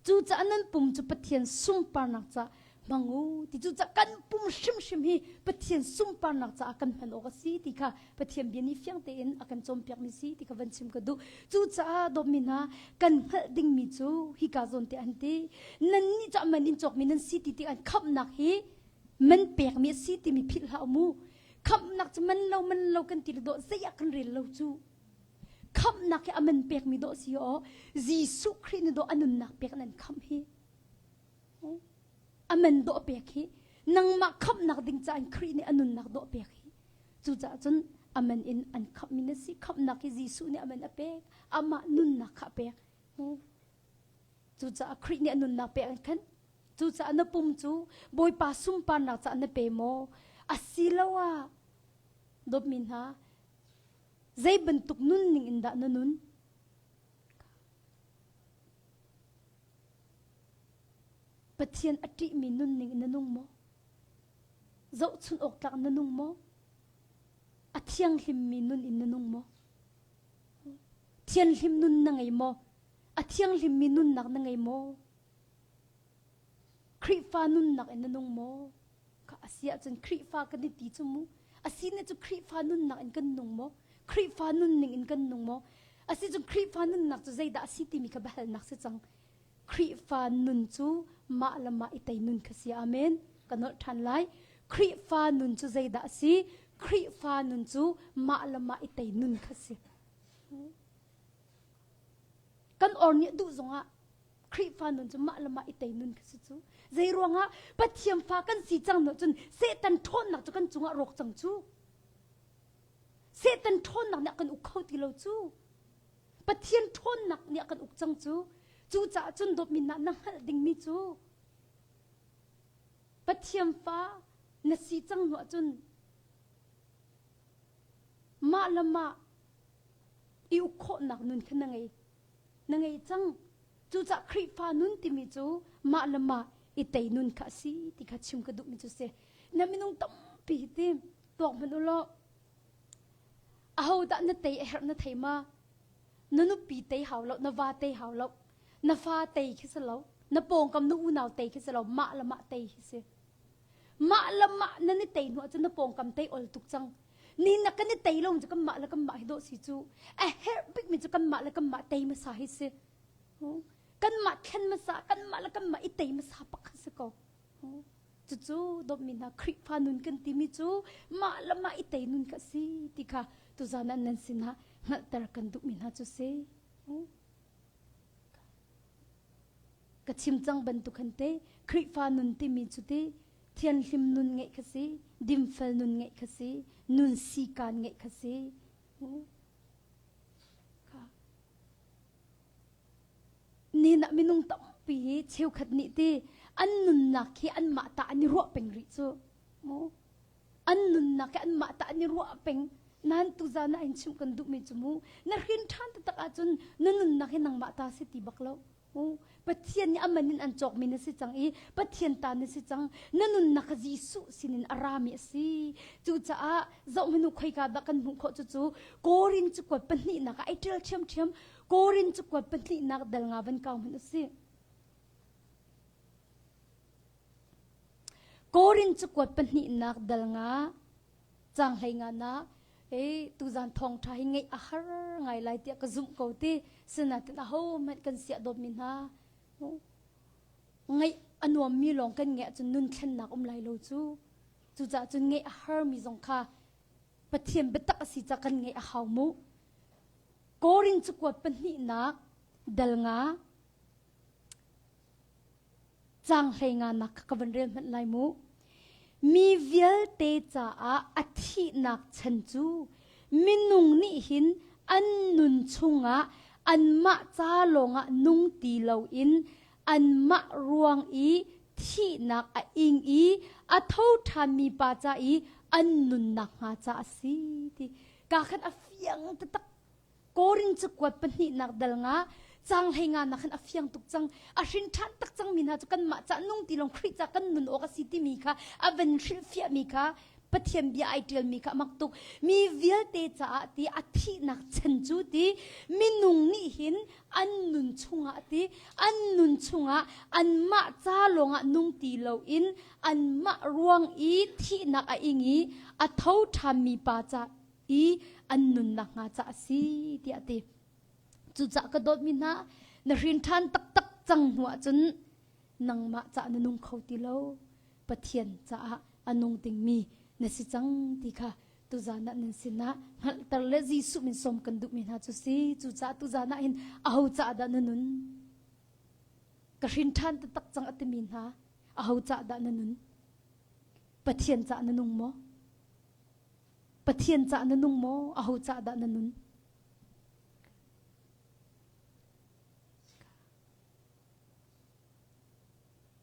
Speaker 1: Cucaah nan pum cu Pathian sunparnak ca hmang u ti cu kan pum hrimhrim hi Pathian sunparnak caah kan hman awk a si ti kha Pathian bia nih fiang tein a kan cawnpiakmi si ti kha van chim ka duh. Cucaah dawtmi hna kan hngalh dingmi cu hika zawn te an ti. Nannih cu man in cawkmi nan si ti tik an khamhnak hi man pekmi a si timi philh hlah mu. Khamhnak cu man lo man lo kan ti le dawh zei ah kan rel lo cu. Khamhnak hi a man pekmi dawh si aw Jesuh Khrih nih dawh a nunnak pek nan khamh hi. A man dawh pek hi nangmah khamhnak ding caah Khrih nih a nunnak dawh pek hi. Cucaah cun a man in an khamhmi na si. Khamhnak hi Jesuh nih a man a pek. Amah nunnak kha a pek. Cucaah Khrih nih a nunnak pek an khan. Cucaah na pum cu Bawipa sunparnak caah na pe maw? Asiloah dawtmi hna, zei bantuk nunning in dah na nun? Pathian a ṭihmi nunning in na nung maw? Zohchunh awk tlak na nung maw? A thianghlimmi nun in na nung maw? Thianghlim nun na ngei maw? A thianghlimmi nunnak na ngei maw? Khrihfa nunnak in na nung maw? Ka a si ahcun Khrihfa kan i ti cu mu. A si ne cu Khrihfa nunnak in kan nung maw? Khrihfa nunning in kan nung maw? A si cun Khrihfa nunnak cu zeidah a si timi kha biahalnak si cang. Khrihfa nun cu mah le mah i tei nun kha si. Amen. Ka nolh ṭhan lai. Khrihfa nun cu zeidah a si? Khrihfa nun cu mah le mah i tei nun kha si. Kan or nih duh zongah Khrihfa nun cu mah le mah i tei nun kha si cu. Zei ruangah Pathian fa kan si cang no cun Satan ṭhawnnak cu kan cungah rawk cang cu. Satan ṭhawnnak nih a kan uk kho ti lo cu. Pathian ṭhawnnak nih a kan uk cang cu. Cucaah cun dawtmi na na hngalh dingmi cu Pathian fa na si cang hnu ahcun mah le mah i uk khawhnak nun kha na ngei. Na ngei cang. Cucaah Khrihfa nun timi cu mah le mah i tei nun kha a si ti kha chim ka duhmi cu si. Na minung tampi hi ti tuak hmanh u law ahodah na tei a herh na thei ma? Na nupi tei hau lo, na va tei hau lo, na fa tei khi si lo, na pawngkam na unau tei khi si lo, mah le mah tei hi si. Mah le mah nan i tei hnu ahcun na pawngkam tei ol tuk cang. Ni na kan i tei lo cu kan mah le kan mah hi dawh si cu. A herh bikmi cu kan mah le kan mah tei hmasa hi si. Kanmah thlen hmasa, kanmah le kanmah i tei hmasa pak kha si ko. Cucu dawtmi hna Khrihfa nun kan timi cu mah le mah i tei nun kha si ti kha tuzan ah nan sinah hngalhter kan duhmi hna cu si. Ka chim cang bantuk khan te Khrihfa nun timi cu ti thianhlim nun ngeih kha si, dimfel nun ngeih kha si, nun sikaan ngeih kha si. Nihin ah minung tampi hi cheukhat nih ti an nunnak hi anmah ta an i ruah peng rih cu. Mu. An nunnak hi anmah ta an i ruah peng. Nan tuzan ah in chimh kan duhmi cu mu. Na hrin ṭhan taktak ahcun na nunnak hi nangmah ta si ti bak lo. Pathian nih a man in an cawkmi na si cang i Pathian ta na si cang. Na nunnak kha Jesuh sinin a rami a si. Cucaah zohhmanh u khoika dah kan hmuh khawh cucu Korin cakuat pahnihnak ah ai ṭial ṭhiamṭhiam. Korin cakuat pahnihnak dal nga van kau hmanh u sih. Korin cakuat pahnihnak dal nga Caang hlei nga ei tuzan thawngṭha hi ngeih a har ngai lai tiah ka zumh ko ti sinain ahohmanh kan siah dawtmi hna ngaih a nuammi lawng kan ngeih ahcun nun thlennak um lai lo cu cucaah cun ngeih a harmi zong kha Pathian biatak a si ca kan ngeih a hau mu Korin cakuat pahnihnak dal nga Caang hleinganak kha ka van rel hmanh lai mu. Mi vialte caah a thihnak chan cu minung nih hin an nun chungah anmah ca lawngah nung ti loin anmah ruang i thihnak a ing i a tho ṭhanmi pa ca i an nunnak hnga ca a si ti ka khan a fiang taktak Korin cakuat pahnihnak dal nga cang hlei nga nak khan a fiang tuk cang a hrin ṭhan tak cangmi hna cu kanmah ca nung ti lawng Khrih ca kan nun awk a si timi kha a van hrilhfiahmi kha. Pathian bia ai ṭialmi kha a mak tuk. Mi vialte caah ti a thihnak chan cu ti minung nih hin an nun chungah ti an nun chungah anmah ca lawngah nung ti loin anmah ruang i thihnak a ing i a tho ṭhanmi pa ca i an nunnak hnga ca a si tiah a ti. Cucaah ka dawtmi hna, na hrin ṭhan taktak cang hnu ahcun nangmah cah na nung kho ti lo. Pathian caah a nung dingmi na si cang ti kha tuzan ah nan sinah hngalhter le Jesuh min sawm kan duhmi hna cu si. Cucaah tuzan ah hin aho caah dah na nun? Ka hrin ṭhan taktak cang a timi hna aho caah dah na nun? Pathian caah na nung maw? Pathian caah na nung maw? Aho caah dah na nun?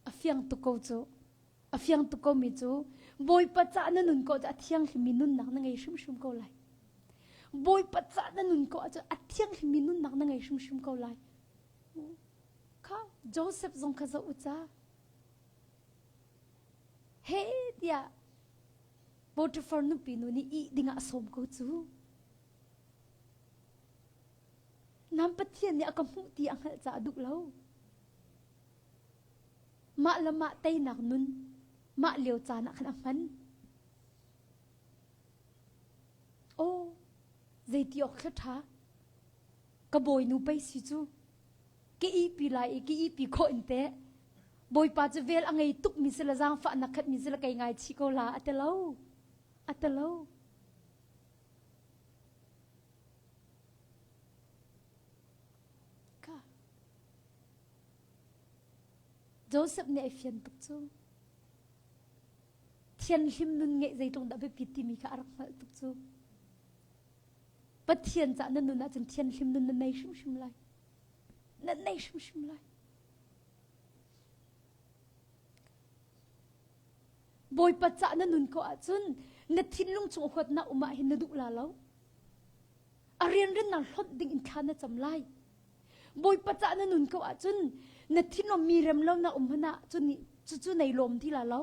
Speaker 1: A fiang tuk ko cu. A fiang tuk ko mi cu Bawipa cah na nun ko cu a thianghlimmi nunnak na ngei hrimhrim ko lai. Bawipa cah na nun ko ahcun a thianghlimmi nunnak na ngei hrimhrim ko lai. Kha Joseph zong kha zoh u ca. He tiah Potiphar nupi nu nih ih dingah a sawm ko cu. Nam Pathian nih a ka hmuh ti a hngalh caah duh lo. Mah le mah teinak nun mah lio caan ah khan a hman. Aw, zeiti awk thla ṭha. Ka bawinu pei si cu. Ka ihpi lai i ka ihpi khawh in teh. Bawipa cu vel a ngei tuk mi si le zaangfahnak khat mi si le kei ngai chih ko la a ti lo. A ti lo. Ka Joseph nih ai fian tuk cu. Thianhlim nun ngeih zeitluk dah biapit timi kha a rak hngalh tuk cu. Pathian cah na nun ahcun thianhlim nun na nei hrimhrim lai. Na nei hrimhrim lai. Bawipa cah na nun ko ahcun na thinlung chung huatnak um ah hin na duh la lo. A rianrennak hlonh ding in thla na cam lai. Bawipa cah na nun ko ahcun na thinlung mi rem lo na um hmanh ah cu nih cucu nei lawm ti la lo.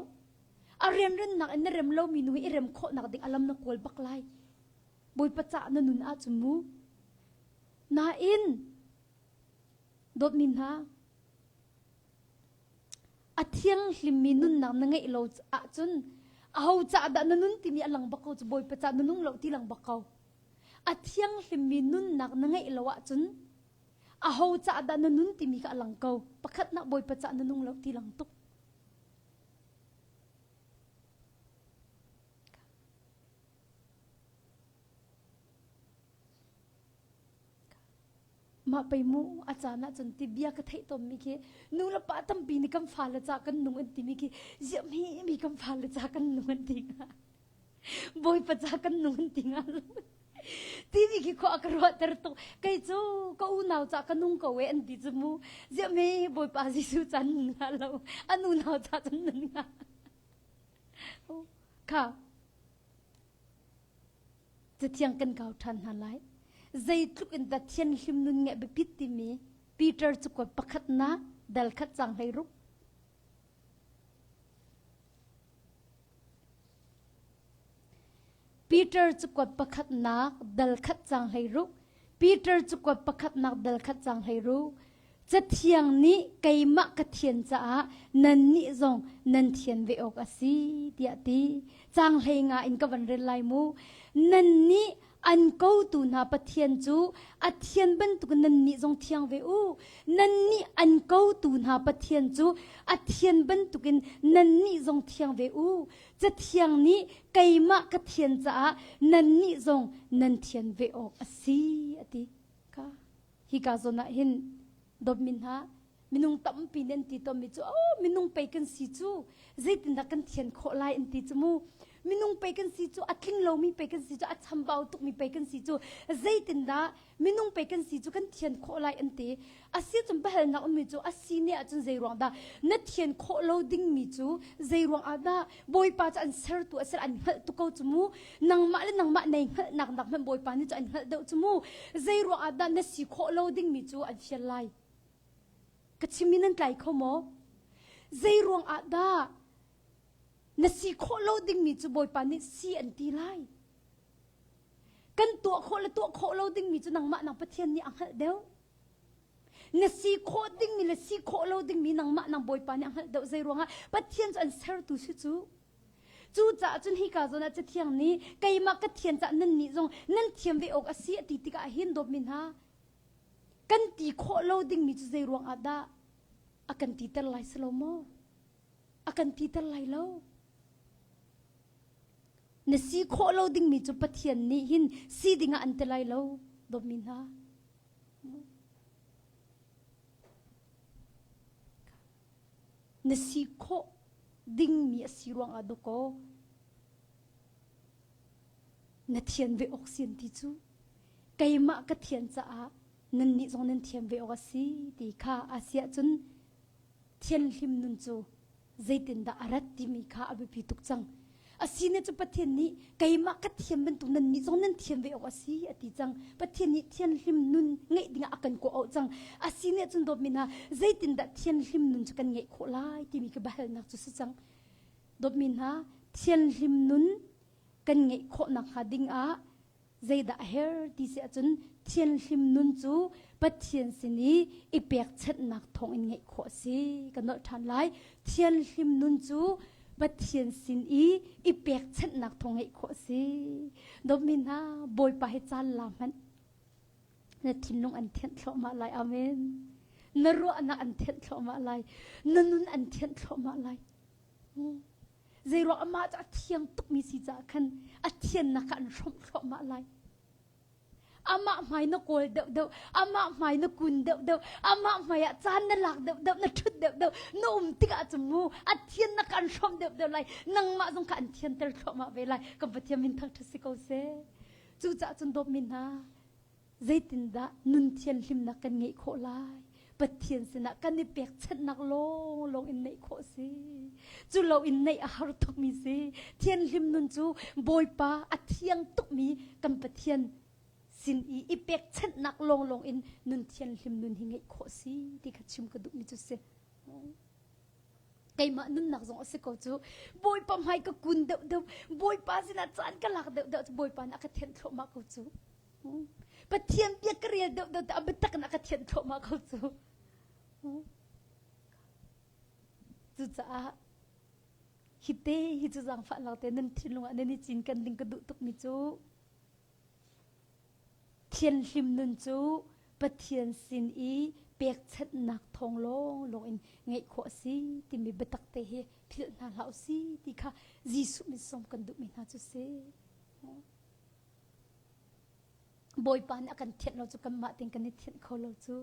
Speaker 1: A rianrennak in na rem lomi nu hi i rem khawhnak ding a lam na kawl bak lai. Bawipa cah na nun ahcun mu. Nain dawtmi hna A thianghlimmi nunnak na ngeih lo ahcun aho caah dah na nun timi a lang bak ko cu Bawipa caah na nung lo ti lang bak ko. A thianghlimmi nunnak na ngeih lo ahcun aho caah dah na nun timi kha a lang ko. Pakhatnak Bawipa caah na nung lo ti lang tuk. Mah pei mu a caan ahcun ti bia ka theih tawnmi khi nu le pa tampi nih kan fale ca kan nung an timi khi ziah mi mi kan fale ca kan nung an ti hnga bawipa ca kan nung an ti hnga lo timi khi khua ka ruahter tuk kei cu ka unau ca ka nung ko e an ti cu mu ziah mi bawipa Jesuh ca nun hnga lo an unau ca cun nun hnga kha Cathiang kan kau ṭhan hna lai. Zeitluk in dah thianhlim nun ngeih biapit timi Peter cakuat pakhatnak dal khat cang 16. Peter cakuat pakhatnak dal khat cang 16. Peter cakuat pakhatnak dal khat cang 16. Cathiang nih keimah ka thian caah nannih zong nan thian ve awk a si tiah ti. Caang hlei nga in ka van rel lai mu. Nannih an kotu hna Pathian cu a thian bantuk nannih zong thiang ve u. Nannih an kotu hna Pathian cu a thian bantukin nannih zong thiang ve u. Cathiang nih keimah ka thian caah nannih zong nan thian ve awk a si a ti. Ka Hika zawn ah hin dawtmi hna minung tampi nih an ti tawnmi cu oh minung pei kan si cu zeitindah kan thian khawh lai an ti cu mu minung pei kan si cu a tling lomi pei kan si cu a chambau tukmi pei kan si cu zeitindah minung pei kan si cu kan thian khawh lai an ti a si cun biahalnak ummi cu a si ne ahcun zei ruang dah na thian khawh lo dingmi cu zei ruang ah dah Bawipa cu an sertu a si an hngalh tuk ko cu mu nangmah le nangmah nei hngalhnak nak hmanh Bawipa nih cu an hngalh deuh cu mu zei ruang ah dah na si khawh lo dingmi cu an fial lai ka chimmi nan tlai kho maw zei ruang ah dah. Na si khawh lo dingmi cu Bawipa nih si an ti lai. Kan tuah khawh le tuah khawh lo dingmi cu nangmah nang Pathian nih a hngalh deuh. Na si khawh dingmi le si khawh lo dingmi nangmah nang Bawipa nih a hngalh deuh zei ruangah Pathian cu an sertu si cu. Cucaah cun hika zawn ah Cathiang nih keimah ka thian caah nannih zong nan thiam ve awk a si a ti tikah hin dawtmi hna kan ti khawh lo dingmi cu zei ruangah dah a kan titer lai si lo maw? A kan titer lai lo. Na si khawh lo dingmi cu Pathian nih hin si dingah an ti lai lo, dawtmi hna. Na si khawh dingmi a si ruangah dawkaw na thian ve awk si an ti cu keimah ka thian caah nannih zong nan thiam ve awk a si ti kha a si ahcun thianhlim nun cu zeitindah a rat timi kha a biapi tuk cang. A si ne cu Pathian nih keimah ka thiam bantuk nannih zong nan thiam ve awk a si a ti cang. Pathian nih thianhlim nun ngeih dingah a kan kawh auh cang. A si ne cun dawtmi hna zeitindah thianhlim nun cu kan ngeih khawh lai timi ka biahalnak cu si cang. Dawtmi hna thianhlim nun kan ngeih khawh nakhnga dingah zeidah a her ti si ahcun thianhlim nun cu Pathian sin i i pekchanhnak thawngin ngeih khawh a si. Ka nolh ṭhan lai. Thianhlim nun cu Pathian sin i i pekchanhnak thawng ngeih khawh a si. Dawtmi hna, Bawipa hi caan la hmanh. Na thinlung an thianh thluahmah lai. Amen. Na ruahnak an thianh thluahmah lai. Na nun an thianh thluahmah lai. Zeiruang amah cu a thiang tukmi si caah khan a thiannak kha an hrawmh thluahmah lai. Amah hmai na kawl deuhdeuh, amah hmai na kun deuhdeuh, amah hmai ah caan na lak deuhdeuh, na ṭhut deuhdeuh, na um tikah cun mu a thiannak kha an hrawmh deuhdeuh lai. Nangmah zong kha an thianter thluahmah ve lai. Kan Pathian min thangṭhat si ko seh. Cucaah cun dawtmi hna, zeitindah nun thianhlimnak kan ngeih khawh lai Pathian sinah kan i pekchanhnak lawnglawng in neih khawh si cu lo in neih a har tukmi si thianhlim nun cu Bawipa a thiang tukmi kan Pathian sin i i pekchanhnak lawnglawng in nun thianhlim nun hi ngeih khawh si ti kha chim ka duhmi cu si keimah nunnak zong a si ko cu Bawipa hmai ka kun deuh deuh Bawipa sinah caan ka lak deuh deuh cu Bawipa nih a ka thianh thluahmah ko cu Pathian bia ka rel deuh deuh a biatak in a ka thianh thluahmah ko cu. Cucaah hi te hi cu zaangfahnak te nan thinlung ah nan i cinken ding ka duh tukmi cu thianhlim nun cu Pathian sin i pekchanhnak thawng lawnglawng in ngeih khawh a si timi biatak te hi philh hna hlah u si ti kha Jesuh min sawm kan duhmi hna cu si. Bawipa nih a kan thianh lo cu kanmah tein kan i thianh kho lo cu.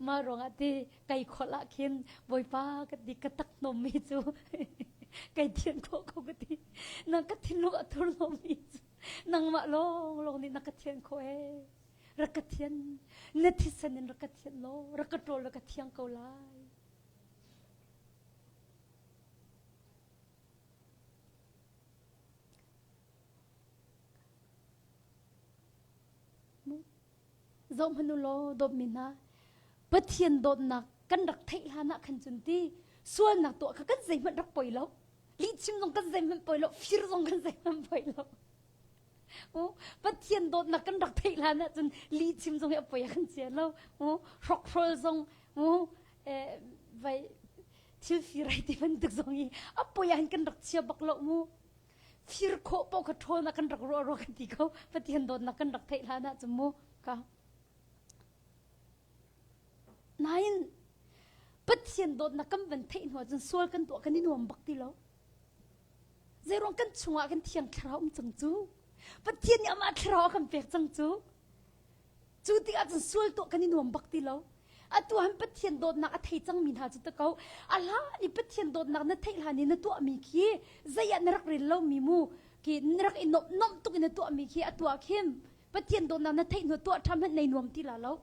Speaker 1: Mah ruangah ti kai kholh ah khin Bawipa ka ti ka tak hnawmmi cu kai thianh khawh ko ka ti. Na ka thinlung a thur hnawmmi cu nangmah lawnglawng nih na ka thianh khawh ee. Rak ka thian na thisen in rak ka thianh law rak ka ṭawl law ka thiang ko lai. Zohhmanh u law dawtmi hna, Pathian dawtnak kan rak theih hlan ah khan cun ti sualnak tuah kha kan zeihmanh rak poi lo. Lihchim zong kan zeihmanh poi lo, fir zong kan zeihmanh poi lo. Pathian dawtnak kan rak theih hlan ah cun lihchim zong hi a poi ah kan chia lo. Hrokhrol zong vai thil fir ai ti bantuk zong hi a poi ah hin kan rak chia bak lo mu. Fir khawh paoh kha ṭhawn ah kan rak ruah rua kan ti ko. Pathian dawtnak kan rak theih hlan ah cun mu ka. Nain Pathian dawtnak kan van theih hnu ahcun sual kan tuah kan i nuam bak ti lo. Zeiruang kan chungah kan thiang thlarau um cang cu. Pathian nih amah thlarau a kan pek cang cu. Cu tikah cun sual tuah kan i nuam bak ti lo. Atu han Pathian dawtnak a thei cangmi hna cu ta ko. A hlan i Pathian dawtnak na theih hlan i na tuahmi khi zei ah na rak rel lomi mu khi na rak i nomh nomh tuk in na tuahmi khi a tuah khin Pathian dawtnak na theih hnu tuah ṭha hmanh nei nuam ti la lo.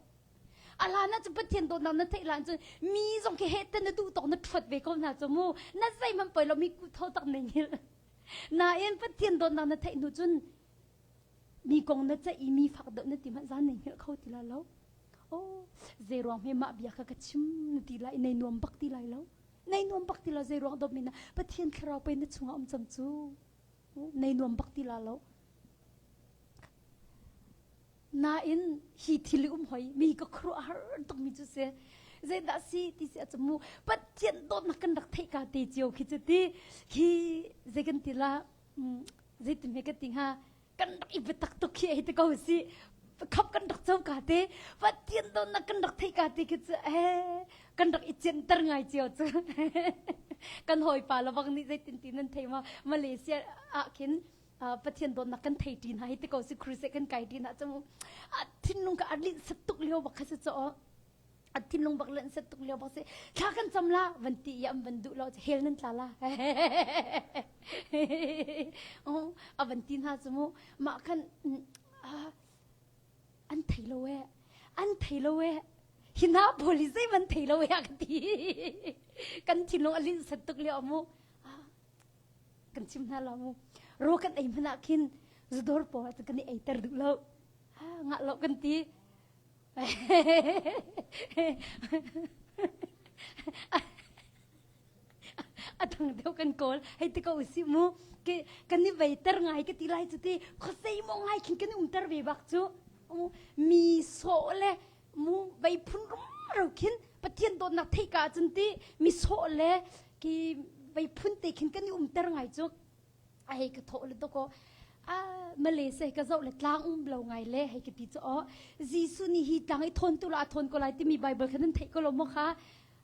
Speaker 1: A hlan ah cun Pathian dawtnak na theih hlan cun mi zong khi heh te na duh tawk na ṭhuat ve ko hna cu mu na zeihmanh poi lo mi kutho tak nei hngilh. Nain Pathian dawtnak na theih hnu cun mi kong na ceih i mi fak deuh na ti hmanh zan nei hngilh kho ti la lo. Oh, zei ruang hme mah bia kha ka chim na ti lai nei nuam bak ti lai lo. Nei nuam bak ti lo zei ruang dawt mi na Pathian thlarau pe na chungah um cang cu. Nei nuam bak ti la lo. Nain hi thil i um hoi mi ka khuaruah har tuk mi cu si. Zeidah si ti si a mu Pathian dawtnak kan rak theih ka te cio khi cu ti khi zei kan ti la zeitin he ka ti hnga kan rak i biatak tuk khi hei ti ko si khap kan rak co ka te Pathian dawtnak kan rak theih ka te khi cu eh kan rak i cianter ngai cio cu kan hawipa lawang nih zeitin ti nan thei ma Malaysia ah khin Pathian dawtnak kan thei ṭi hna hi ti ko si crusade kan kai ṭi hna cu thinlung ka a linh sat tuk lio bak kha si cu a thinlung bak len set tuk lio bak si thla kan cam la van ti i an van duh lo hel nan tla la a van ti hna cu mu mah khan an thei lo e an thei lo e hi na pawl hi zei van thei lo e ka ti kan thinlung a lin set tuk lio mu kan chim hna lo mu ro kan ei hmanh ah khin zudor pawl kan i ei ter duh lo ngah lo kan ti A dang deuh kan kawl hei ti ko usih mu ke kan i veiter ngai ka ti lai cu ti khuasei mo ngai khin kan i umter ve bak cu mi sawh le mu vei phun rumro khin Pathian dawtnak theih ka ahcun ti mi sawh le ki vei phun te khin kan i umter ngai cu a hei ka thawh le dawkaw a Malaysia ka zoh le tlang um lo ngai le hei ka ti cu aw Jesuh nih hi tlang i thawn tu la a thawn ko lai timi Bible kha nan theih ko lo maw kha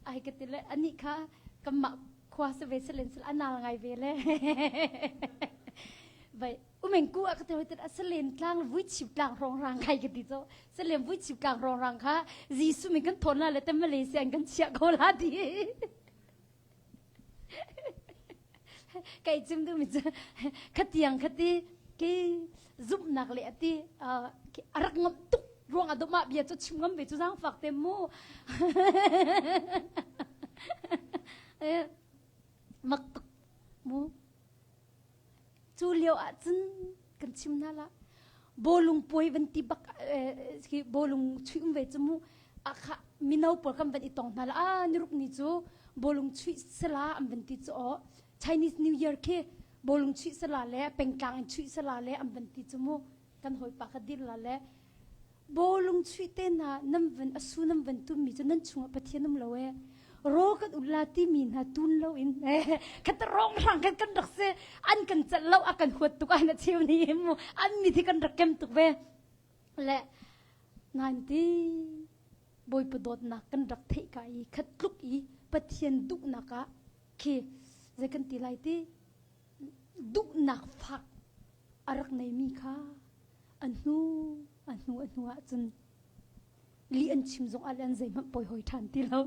Speaker 1: a hei ka ti le anih kha kanmah khua se ve selen sel anal ngai ve le vai umeng ku a ka ti hoi a selen tlang vui chip tlang rong rang kai ka ti cho selen vui chip tlang rong rang kha Jesuh min kan thawn la le te Malaysia an kan chiah ko la ti Kai chim duhmi cu khatiang khati ki zumhnak le ati a rak ngamh tuk ruang ah dawmah bia cu chim ngam ve cu zaangfak te mu mak tuk mu Cu lio ahcun kan chim hna la bawlung puai van ti bak khi bawlung chuih um ve cu mu akha mino pawl kan van i tong hna la a niruk ni cu bawlung chuih sala an van ti cu aw Chinese New Year khi bawlung chuih sala le pengtlang in chuih sala le an van ti cu mu kan hawipa kha dir la le Bawlung chuih te hna nan van a su nan van tummi cu nan chungah Pathian um lo ee. Raw kan ut la timi hna tun lo in khat rong hrang kan kan rak si an kan celh lo a kan huat tuk an a cheu ni mu an mi thi kan rak kem tuk ve le nain ti Bawipa dawtnak kan rak theih ka i khat tluk i Pathian duhnak ah khi zei kan ti lai ti duhnak fak a rak neimi kha a hnu a hnu a hnu ahcun lih an chim zong ah le an zeihmanh poi hoi ṭhan ti lo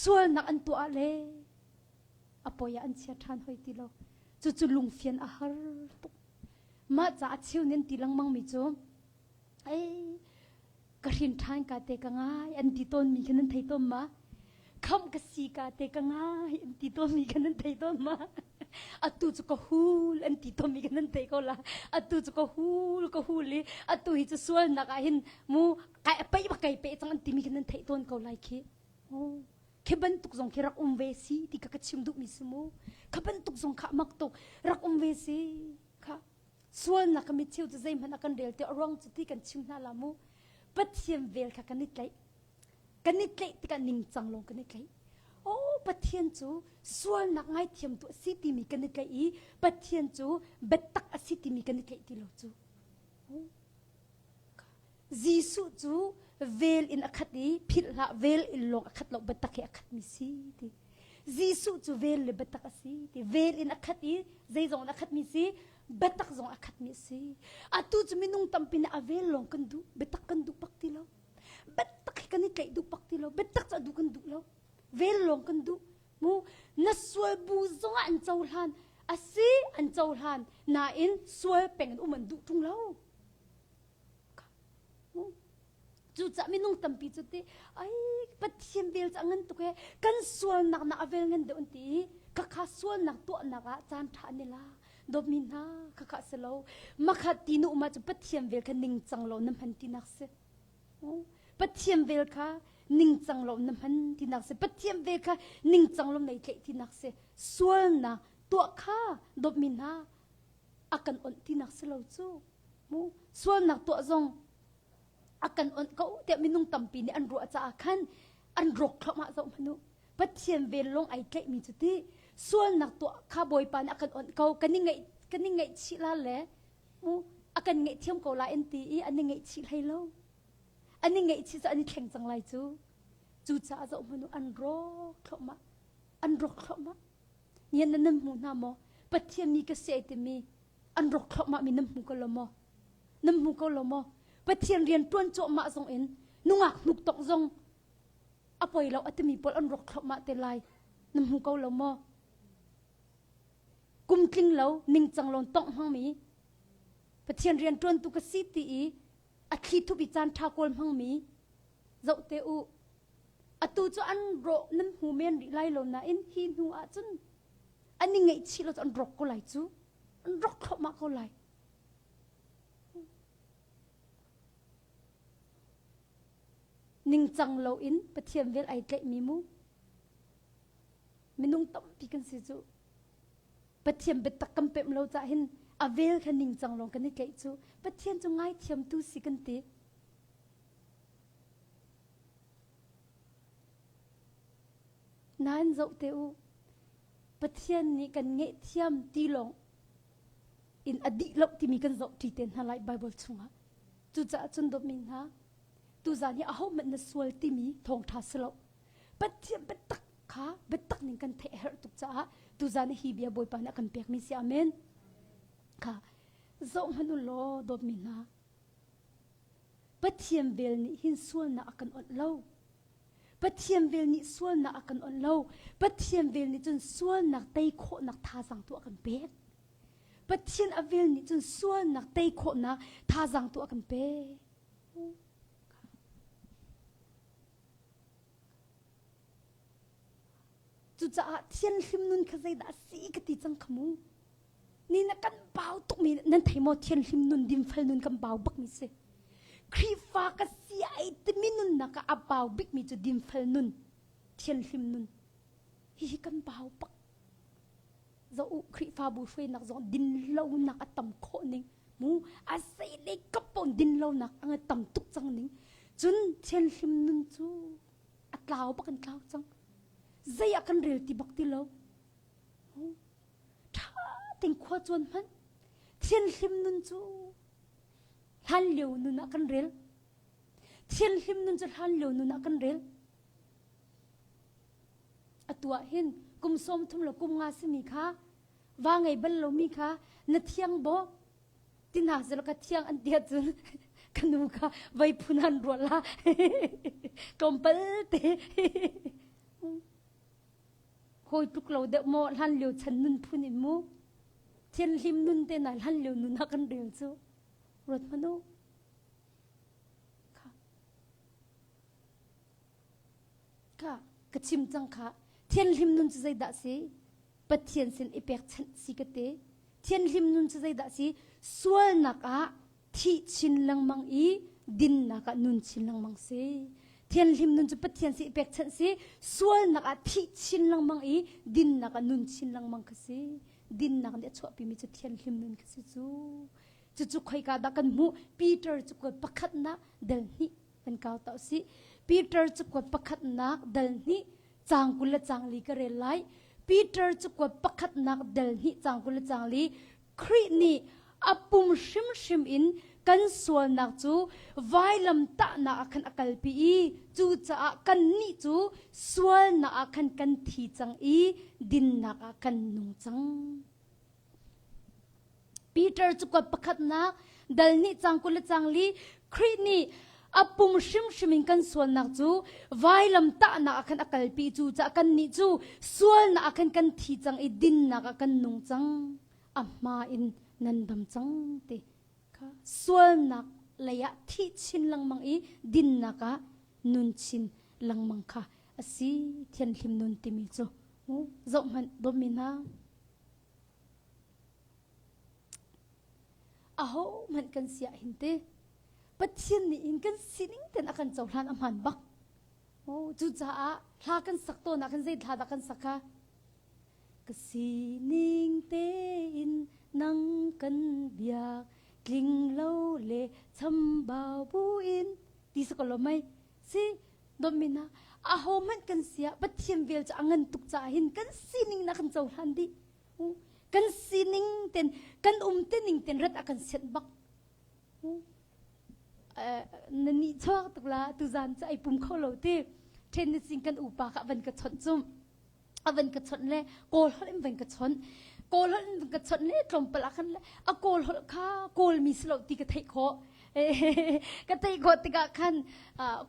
Speaker 1: sualnak an tuah le a poi ah an chia ṭhan hoi ti lo cucu lungfian a har tuk mah ca a cheu nin ti lengmang mi cu ei ka hrin ṭhan ka te ka ngai an ti tawnmi kha nan thei tawn ma khamh ka si ka te ka ngai an ti tawnmi kha nan thei tawn ma atu cu ka hul an ti tawnmi kha nan thei ko la atu cu ka hul ka hul i atu hi cu sualnak ah hin mu kai pei ba kai pe cang an timi kha nan theih tawn ko lai khi khi bantuk zong khi rak um ve si ti ka ka chim duhmi si mu kha bantuk zong kha mak tuk rak um ve si kha Sualnak ka mitcheu cu zeihmanh a kan rel ti a ruang cu ti kan chim hna la mu. Pathian vel kha kan i tlaih. Kan i tlaih tikah ningcang lawng kan i tlaih. Oh, Pathian cu sualnak ngaithiamtu a si timi kan i tlaih i Pathian cu biatak a si timi kan i tlaih ti lo cu. Jesuh cu vel in a khat i philh hlah vel in lawng a khat lo biatak he a khatmi si ti. Jesuh cu vel le biatak a si ti. Vel in a khat i zeizong in a khatmi si biatak zong a khatmi a si. Atu cu minung tampi nih a vel lawng kan duh biatak kan duh bak ti lo. Biatak hi kan i tlaih duh bak ti lo. Biatak cu a duh kan duh lo. Vel lawng kan duh. Mu na sual bu zongah an cohlan a si an cohlan nain sual peng in um an duh ṭung lo. Cucaah minung tampi cu ti ai Pathian vel cu a ngan tuk ee kan sualnak nak a vel ngan deuh an ti i khakha sualnak tuahnak ah caan ṭha an i la dawtmi hna khakha si lo makha ti nu um ahcun Pathian vel kha ningcang lo na hman tinak si. Pathian vel kha ningcang lo na hman tinak si. Pathian vel kha ningcang lo nei tlaih tinak si. Sualnak tuah kha dawtmi hna a kan onh tinak si lo cu. Mu sualnak tuah zong a kan onh ko tiah minung tampi nih an ruah caah khan an rawk thluahmah zoh hmanh u. Pathian vel lawng ai tlaihmi cu ti sualnak tuah kha Bawipa nih a kan onh ko kan i ngaih kan i ngaihchih la le mu a kan ngaihthiam ko lai an ti i an i ngaihchih hlei lo. An i ngaihchih cu an i thleng cang lai cu. Cucaah zoh hmanh u an rawk thluahmah. An rawk thluahmah. Nian nan nan hmu hna maw? Pathian mi ka si ai timi an rawk thluahmah mi nan hmu ko lo maw? Nan hmu ko lo maw? Pathian rian ṭuan cuahmah zong in nungak hnuk tongh zong a poi lo a timi pawl an rawk thluahmah te lai. Nan hmu ko lo maw? Kum tling lo ningcang lo tongh hmangmi Pathian rian ṭuantu ka si ti i a thli thup i caan ṭha kawl hmangmi zoh te u. Atu cu an rawh nan hmu men rih lai lo nain hi hnu ah cun an i ngaihchih lo cu an rawk ko lai cu. An rawk thluahmah ko lai. Ningcang loin Pathian vel ai tlaihmi mu. Minung tampi kan si cu. Pathian biatak kan pemh lo cah hin a vel kha ningcang lawng kan i tlaih cu. Pathian cu ngaithiamtu si kan ti. Nain zoh te u. Pathian nih kan ngaihthiam ti lawng in a dih lo timi kan zoh ṭi te hna lai Bible chungah. Cucaah cun dawtmi hna, tuzaan hi ahohmanh na sual timi thawngṭha si lo. Pathian biatak kha biatak ning kan theih a herh tuk caah tuzaan hi bia Bawipa nih a kan pekmi si. Amen. Kha zoh hmanh u law dawtmi hna. Pathian vel nih hin sualnak a kan onh lo. Pathian vel nih sualnak a kan onh lo. Pathian vel nih cun sualnak tei khawhnak thazaang tu a kan pek. Pathian a vel nih cun sualnak tei khawhnak thazaang tu a kan pek. Cucaah thianhlim nun kha zeidah a si ka ti cang kha mu. Ni na kan bau tukmi nan thei maw thianhlim nun dinfel nun kan bau bakmi si. Khrihfa ka si ai timi nunnak ah a bau bikmi cu dinfel nun, thianhlim nun. Hihi kan bau bak. Zoh u Khrihfabu hruainak zong dinlonak a tam khawh ning mu a zeilei kap pawn dinlonak a tam tuk cang ning. Cun thianhlim nun cu a tlau bak in tlau cang. Zei ah kan rel ti bak ti lo. Ṭha tein khua cuan hmanh. Thianhlim nun cu hlan lio nun ah kan rel. Thianhlim nun cu hlan lio nun ah kan rel. Atu ah hin kum 30 le kum nga simi kha va ngei bal lomi kha na thiang baw ti hna selaw ka thiang an ti ahcun ka nu kha vei phun an ruah la tlawmpal te hawi tluk lo deuh maw hlan lio chan nun phun in mu thianhlim nun te na hlan lio nun ah kan rel cu ruat hmanh u kha kha ka chim cang kha thianhlim nun cu zeidah si Pathian sin i pekchanh si ka ti. Thianhlim nun cu zeidah si? Sualnak ah thih chin lengmang i dinnak ah nun chin lengmang si. Thianhlim nun cu Pathian sin i pekchanh si. Sualnak ah thih chin lengmang i dinnak ah nun chin lengmang kha si. Dinnak nih a chuahpimi cu thianhlim nun kha si cu. Cucu khoika dah kan hmuh? Peter cu pakhatnak del hnih kan kau ta usih. Peter cu pakhatnak dal hnih caang 20 le caang li ka rel lai. Peter cakuat pakhatnak del hnih caang 20 le caang li Khrih nih a pum hrimhrim in kan sualnak cu vailam tahnak ah khan a kalpi i cucaah kannih cu sualnak ah khan kan thi cang i dinnak ah kan nung cang. Peter cakuat pakhatnak dal nih cang 20 le cang li Khrih nih a pum hrimhrim in kan sualnak cu vailam tahnak ah khan a kalpi cu caah kannih cu sualnak ah khan kan thi cang i dinnak ah kan nung cang a hma in nan dam cang ti kha sualnak lei ah thih chin lengmang i dinnak ah nun chin lengmang kha a si thianhlim nun timi cu zoh hmanh dawtmi hna Ahohmanh kan si ah hin ti. Pathian nih in kan sining ten a kan cohlan a hmaan bak. Oh, cucaah hla kan sak tawn ah khan zei hla dah kan sak kha? Ka sining tein nang kan biak tling lo le chambau buin ti sa ko lo mei si domina aho hmanh kan sia Pathian vel cu a ngan tuk caah hin kan sining na kan cohlan dih kan sining ten kan um te ning ten rat a kan sianh bak na nih chuak tuk la tu zan cu ai pum kho lo ti then ni sing kan upa kha van ka chawnh cum a van ka chawnh le kawl holh in van ka chawnh kawl holh in van ka chawnh le tlawmpal ah khan le a kawl holh kha kawl mi si lo ti ka theih khawh ka theih khawh tikah khan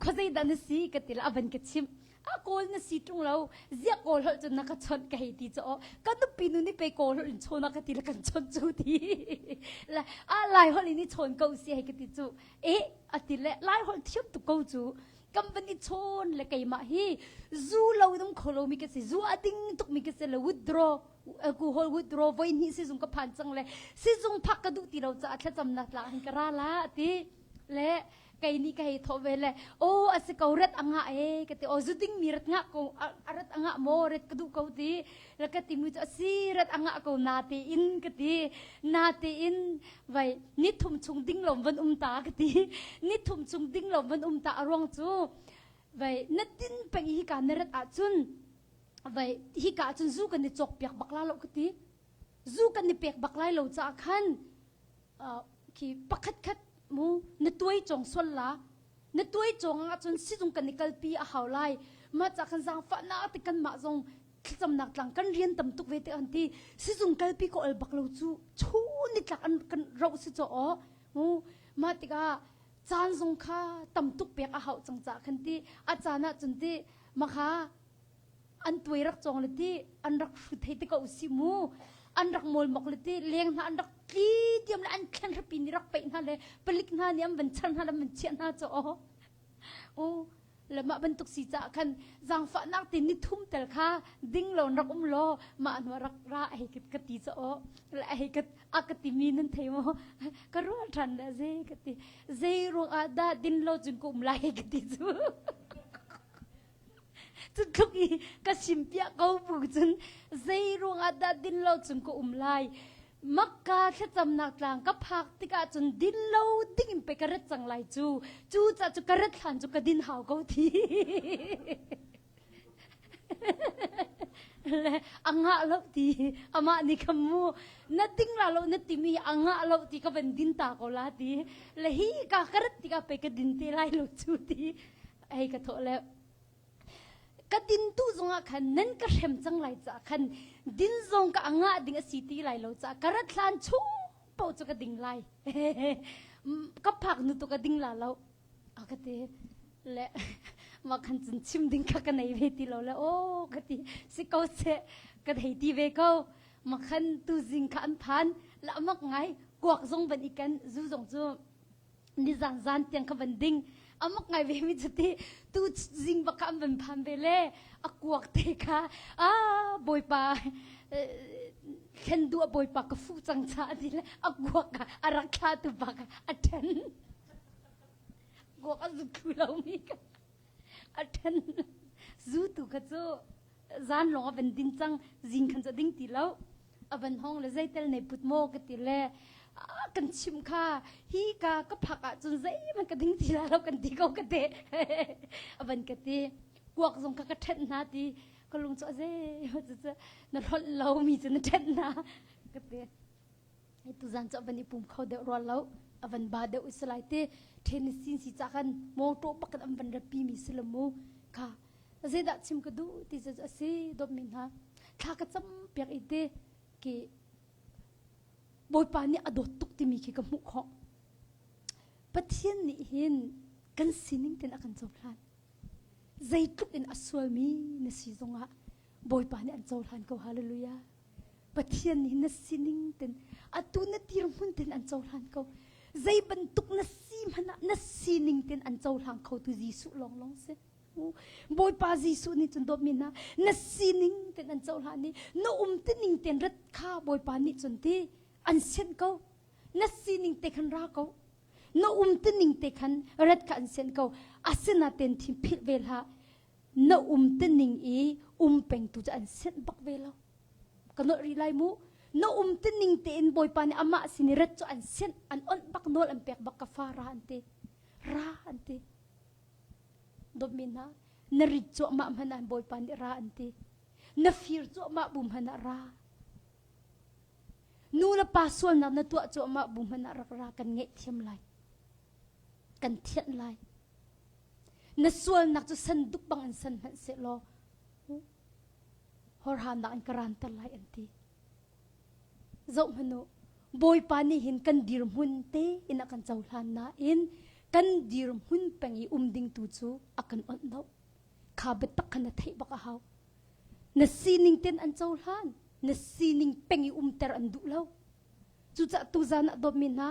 Speaker 1: khuazei dah na si ka ti le a van ka chimh a kawl na si ṭung lo ziah kawl holh cun na ka chawnh ka hei ti cu ka nupi nu nih pei kawl holh in chawn a ka ti le kan chawnh cu ti le a lai holh in i chawn ko si hei ka ti cu eh a ti le lai holh thiam tuk ko cu kan van i chawn le keimah hi zu lo in um kho lo mi ka si zu a ding tuk mi ka si le withdraw alcohol withdraw voi hnih sizung ka phan cang le sizung phak ka duh ti lo caah thlacamnak tla hin ka ra la ti le kei nih ka hei thawh ve le aw a si ko rat a ngah e ka ti aw zu ding mi rat ngah ko a rat a ngah maw rat ka duh ko ti la ka ti mu cu a si rat a ngah ko na te in ka ti na te in vai ni thum chung ding lom van um ta ka ti ni thum chung ding lom van um ta a ruang cu vai na tin peng hi ka na rat ahcun vai hi ka cun zu kan i cawk piak bak la lo ka ti zu kan i pek bak lai lo caah khan khi pakhat khat mu na tuai cawng sual la na tuai cawng ah cun sizung kan i kalpi a hau lai mah ca kan zaangfahnak te kan mah zong thlacamnak tlang kan rian tam tuk ve te an ti sizung kalpi ko al bak lo cu chu ni tlak an kan ro si cho o mu mah tikah caan zong kha tam tuk pek a hau cang ca khan ti a caan ah cun ti makha an tuai rak cawng le ti an rak hrut hei te ko si mu an rak mawl mok le ti leng hna an rak tli diam le an thlen hrapi ni rak peih hna le palik hna nih an van char hna le an van chiah hna cho o le mah bantuk si ca khan zaangfahnak te ni thum tel kha ding lo rak um law mah hnu rak ra hei ka ti cho le hei ka a ka ti mi nan thei mo ka rual than le zei ka ti zei ruang ah dah din lo cun ka um lai ka ti cu Cu tluk i ka simpiah ko bu cun zei ruangah dah din lo cun ka um lai. Makka thlacamnak tlang ka phak tikah cun din lo ding in pei ka rat cang lai cu. Cu ca cu ka rat hlan cu ka din hau ko thi. Le a ngah lo ti amah nih kha mu na ding la lo na timi a ngah lo ti ka van din ta ko la ti le hi ka ka rat tikah pei ka din te lai lo cu ti hei ka thawh le ka din tu zongah khan nan ka hrem cang lai caah khan din zong ka angah ding a si ti lai lo caah ka rat hlan chung paoh cu ka ding lai ka phak nu tu ka ding la lo a ka ti le mah khan cun chim ding kha ka nei ve ti lo le o ka ti si ko se ka thei ti ve ko ma khan tu zing kha an phan la mak ngai kuak zong van i kan zu zong cu nizan zan tiang kha van ding amak ngai ve mi cuti tu zing bak kha an van phan ve le a kuak te kha a bawipa thlen du a bawipa ka fu cang cha ti le a kuak kha a rak thla tu pa kha a then kuak a zu thlu lo mi kha a then zu tu kha cu zan lawng a van din cang zing khan cu ding ti lo a van hong le zeitel nei put maw ka ti le kan chim kha hi ka ka phak ah cun zeihmanh ka ding ti la lo kan ti ko ka te a van ka ti kuak zong kha ka ṭhenh hna ti ka lung cu a ze na hlolh lo mi cu na ṭhenh hna ka ti tuzan cu a van i pum kho deuh rual lo a van ba deuh si lai te ṭhen sin si ca kan mawṭaw bakin an van rapi mi si lo mu kha zeidah chim ka duh ti cu a si dawtmi hna thla ka cam piak i te ki Bawipa nih a dawt tuk timi khi ka hmuh khawh Pathian nih hin kan sining ten a kan cohlan zeitluk in a sualmi na si zongah Bawipa nih an cohlan ko hallelujah Pathian nih na sining ten atu na dirhmun ten an cohlan ko zei bantuk na si hmanh ah na sining ten an cohlang kho tu Jesuh lawnglawng si Bawipa Jesuh nih cun dawtmi hna na sining ten an cohlan i na um tining ten rat kha Bawipa nih cun ti an sianh ko na sining te khan ra ko. Na um tining te khan rat kha an sian ko. Asinaten thim philh ve hlah. Na um tining i um peng tu cu an sianh bak ve lo. Ka nolh rih lai mu. Na um tining tein Bawipa nih amah sin i rat cu an sianh, an onh bak nawl an pek bak ka fa ra an ti. Ra an ti. Dawtmi hna, na rit cuahmah hmanh ah Bawipa nih ra an ti. Na fir cuahmah bu hmanh ah ra. Nu le pa sualnak na tuah cuahmah bu hmanh ah rak ra kan ngaihthiam lai. Kan thianh lai. Na sualnak cu sanduk bang in san hmanh sehlaw horhanak in ka ranter lai an ti. Zoh hmanh u, Bawipa nih hin kan dirhmun te in a kan cohlan nain kan dirhmun peng i um ding tu cu a kan onh lo. Kha biatak kha na theih bak a hau. Na sining ten an cohlan, na sining peng i umter an duh lo. Cucaah tuzan ah dawtmi hna,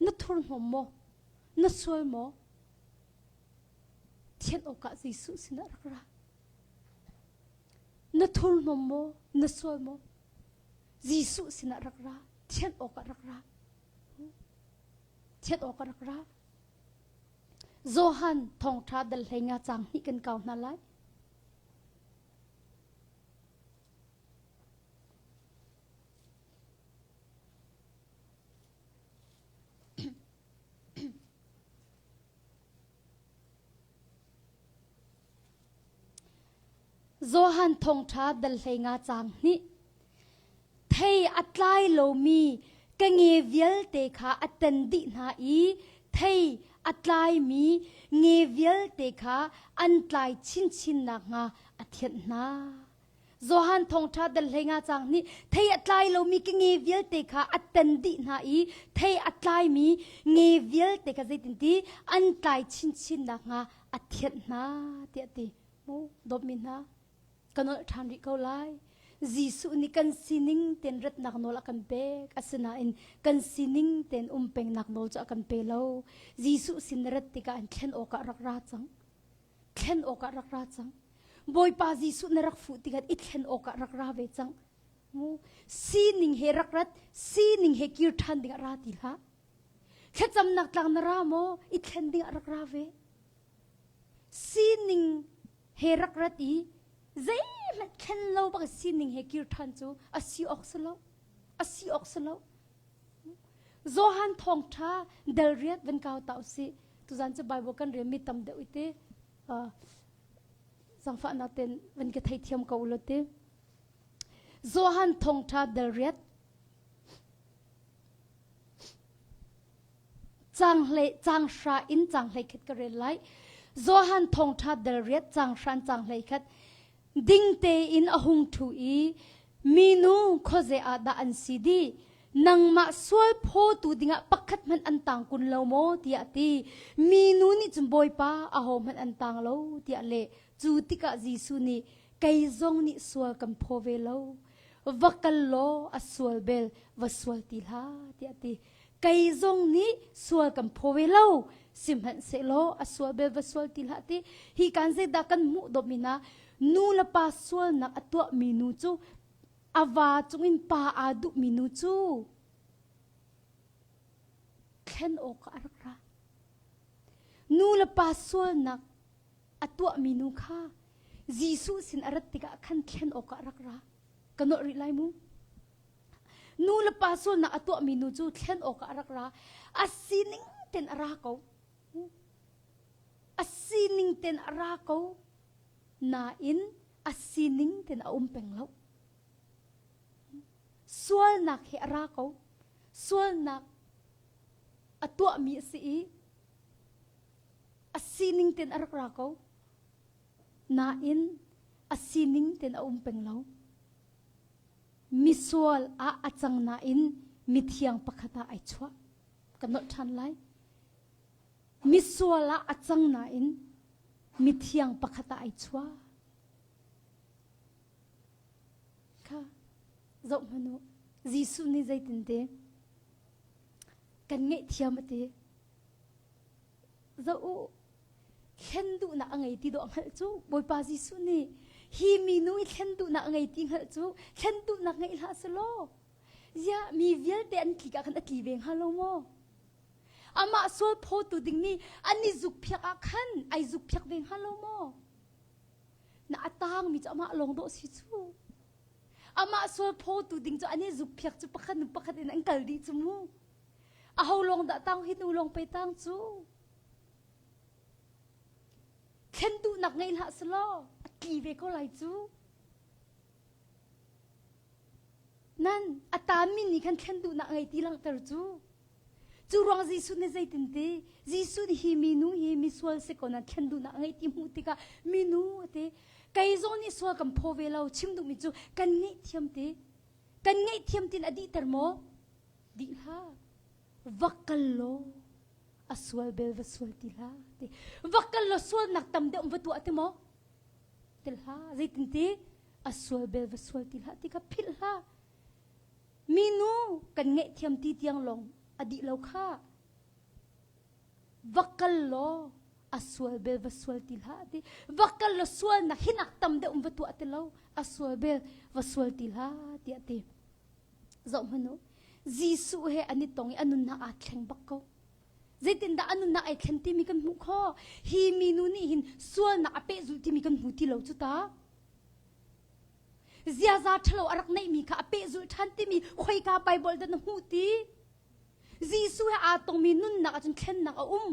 Speaker 1: na thurhnawm maw? Na sual maw? Thianh awkah Jesuh sinah rak ra. Na thurhnawm maw? Na sual maw? Jesuh sinah rak ra. Thianh awkah rak ra. Thianh awkah rak ra. Johan thawngṭha dal hlei nga caang hnih kan kau hna lai. Johan thawngṭha dal hlei nga caang hnih. Thei a tlai lomi ka nge vialte kha a ten dih hna i thei a tlaimi nge vialte kha an tlai chinchin nakhnga a thianh hna. Johan thawngṭha dal hlei nga caang nih thei a tlai lomi ka nge vialte kha a ten dih hna i thei a tlaimi nge vialte kha zeitinti an tlai chinchin nakhnga a thianh hna tiah a ti. Mu dawtmi hna ka nolh ṭhan rih ko lai. Jesuh nih kan sining ten ratnak nawl a kan pek. Asinain kan sining ten um pengnak nawl cu a kan pe lo. Jesuh sin na rat tikah an thlen awkah rak ra cang. Thlen awkah rak ra cang. Bawipa Jesuh na rak fuh tikah i thlen awkah rak ra ve cang. Mu sining he rak rat, sining he kir ṭhan dingah ra ti hlah. Thlacamnak tlang na ra maw? I thlen dingah rak ra ve. Sining he rak rat i zeihmanh thlen lo bak sining he kir ṭhan cu a si awk si lo. A si awk si lo. Johan thawngṭha del riat van kau ta usih. Tuzan cu Bible kan rel mi tam deuh i te zangfahnak ten van ka theithiam ko ulaw te. Johan thawngṭha del riat Cang hlei cang hra in cang hlei khat ka rel lai. Johan thawngṭha del riat cang hran cang hlei khat ding tein a hung ṭhu i minu khuaze ah dah an si dih nangmah sual phawtu dingah pakhat hmanh an tang kun lo maw tiah a ti minu nih cun bawipa aho hmanh an tang lo tiah leh cu tikah Jesuh nih kei zong nih sual kan phaw ve lo va kal law a sual bel va sual ti hlah tiah a ti kei zong nih sual kan phaw ve lo sihmanhsehlaw a sual bel va sual ti hlah ti hi kan zeidah kan hmuh dawmi na nu le pa sualnak a tuahmi nu cu a va cungin pa aa duhmi nu cu thlen awk a rak ra nu le pa sualnak a tuahmi nu kha Jesuh sin a rat tikah khan thlen awkah a rak ra ka nolh rih lai mu Nu le pa sualnak a tuahmi nu cu thlen awkah a rak ra. A sining ten a ra ko. A sining ten a ra ko. Nain a sining ten a um peng lo. Sualnak he a ra ko. Sualnak a tuahmi a si i a sining ten a rak ra ko. Nain a sining ten a um peng lo. Misual ah a cang nain mithiang pakhat ah ai chuah. Ka nolh ṭhan lai. Misual ah a cang nain mithiang pakhat ah ai chuah. Kha zoh hmanh u. Jesuh nih zeitinte kan ngaihthiam a ti. Zoh u, thlen duhnak a ngei ti dawh hngalh cu Bawipa Jesuh nih hi minu i thlen duhnak a ngei ti hngalh cu thlen duhnak ngeih hlah selaw ziah mi vialte an tlik ah khan a tli ve hnga lo maw? Amah sual phawtu ding nih an i zukphiak ah khan ai zukphiak ve hnga lo maw? Na a tangmi cu amah lawng dawh si cu. Amah sual phawtu ding cu an i zukphiak cu pakhat nu pakhat in an kal dih cu mu. Aho lawng dah tang hi nu lawng pe tang cu. Thlen duhnak ngei hlah selaw a tli ve ko lai cu. Nan a taanmi nih khan thlen duhnak ngei ti langhter cu. Cu ruang Jesuh nih zeitin ti? Jesuh nih hi minu hi misual si ko nan thlen duhnak ngei ti hmuh tikah minu a ti. Kei zong nih sual kan phaw ve lo chim duhmi cu kan ngaihthiam ti. Kan ngaihthiam tin a dihter maw? Dih hlah. Va kal law a sual bel va sual ti hlah ti. Va kal law sualnak tam deuh va tuah ti maw? Ti hlah. Zeitin ti? A sual bel va sual ti hlah ti kha philh hlah. Minu kan ngaihthiam ti tiang lawng a dih lo kha. Va kal law a sual bel va sual ti hlah ti. Va kal law sualnak hinak tam deuh va tuah ti lo. A sual bel va sual ti hlah tiah ti. Zoh hmanh u. Jesuh he an i tong i a nunnak aa thleng bak ko. Zeitindah a nunnak ai thlen timi kan hmuh khawh? Hi minu nih hin sualnak a pehzulh timi kan hmu ti lo cu ta. Ziaza ṭhalo a rak neihmi kha a pehzulh ṭhan timi khoika Bible dah na hmuh ti? Jesuh he aa tongmi nunnak ahcun thlennak a um.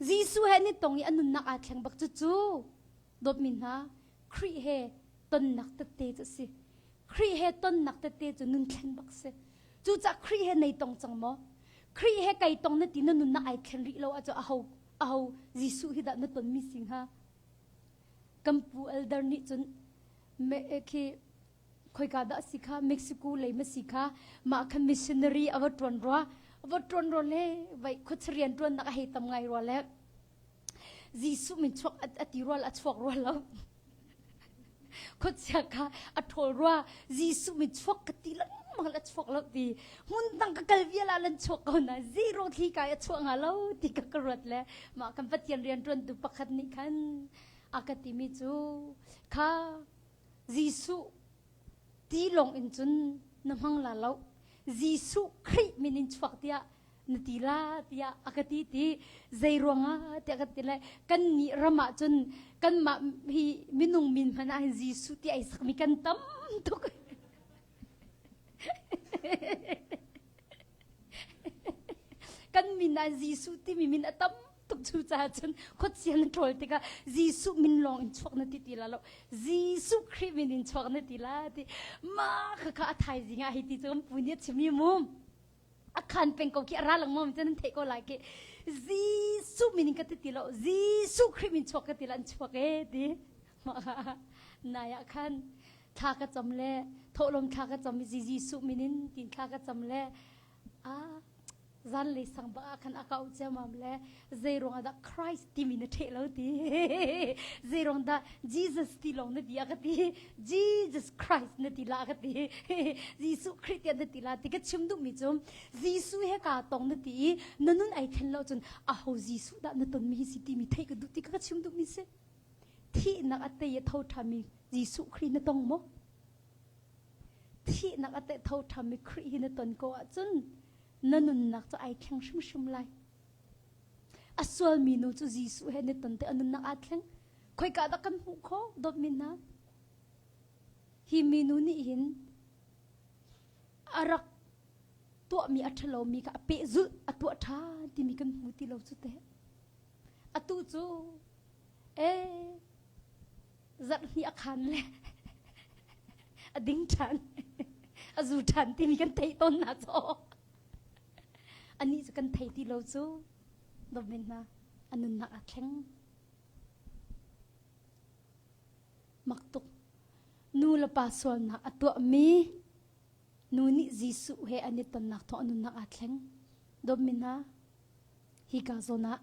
Speaker 1: Jesuh he an i tong i a nunnak aa thleng bak cucu dawtmi hna Khrih he tonnak tette cu a si. Khrih he tonnak tette cu nun thlen bak si. Cucaah Khrih he nei tong cang maw? Khrih he kai tong na ti na nunnak ai thlen rih lo ahcun aho aho Jesuh hi dah na tonmi si hnga? Kan pu elder nih cun me khi khoika dah si kha Mexico lei ma si kha mah kha missionary a va ṭuan rua a va ṭuan rua le vai khuacharian ṭuannak a hei tam ngai rua le Jesuh min chuak a ti rual a chuak rua lo khuachia kha a ṭhawl rua Jesuh min chuak ka ti lengmang a chuak lo ti hmun dang ka kal vial ah lan chuak ko na zero thli kai a chuah nga lo ti ka ka ruat le mah kan Pathian rian ṭuantu pakhat nih khan a ka timi cu kha Jesuh ti lawng in cun na hmang la lo Jesuh Khrih min in chuak tiah na ti la tiah a ka ti ti zei ruangah tiah ka ti le kan nih ram ah cun kanmah hi minung min hmanh ah hin Jesuh ti ai sakmi kan tam tuk kan min ah Jesuh timi min a tam tuk cu caah cun khuachia na ṭhawl tikah Jesuh min lawng in chuak na ti ti la lo Jesuh Khrih min in chuak na ti la ti ma kha kha a thaizing ah hei ti cu kan pu nih a chim i mu a khan peng ko khi a ra lengmang mi nan theih ko lai khi Jesuh min in ka ti ti lo Jesuh Khrih min chuak ka ti la an chuak e ti nai ah khan thla ka cam le thawhlawm thla ka cam i Jesuh min in tin thla ka cam le a zanlei sang bak ah khan a kau ciamam le zei ruang ah dah Christ timi na ṭheh lo ti zei ruang dah Jesus ti lawng na ti a ka ti Jesus Christ na ti la ka ti Jesuh Khrih tiah na ti la ti ka chim duhmi cu Jesuh he kaa tong na ti i na nun ai thlen lo cun aho Jesuh dah na tonmi hi si timi theih ka duh ti ka chim duhmi si thihnak a tei a tho ṭhami Jesuh Khrih na tong maw thihnak a teh tho ṭhami Khrih hi na ton ko ahcun na nunnak cu ai thleng hrimhrim lai. A sualmi nu cu Jesuh he na ton te a nunnak aa thleng. Khoika dah kan hmuh khawh dawtmi hna? Hi minu nih hin a rak tuahmi a ṭhalomi kha a pehzulh a tuah ṭhan timi kan hmu ti lo cu teh. Atu cu ee zarh hnih a khan le a ding ṭhan a zu ṭhan timi kan theih tawn hna cu anih cu kan thei ti lo cu dawmin hna a nunnak a thleng mak tuk nu le pa sualnak a tuahmi nu nih Jesuh he an i tonnak thawng a nunnak aa thleng dawmin hna hi ka zawn ah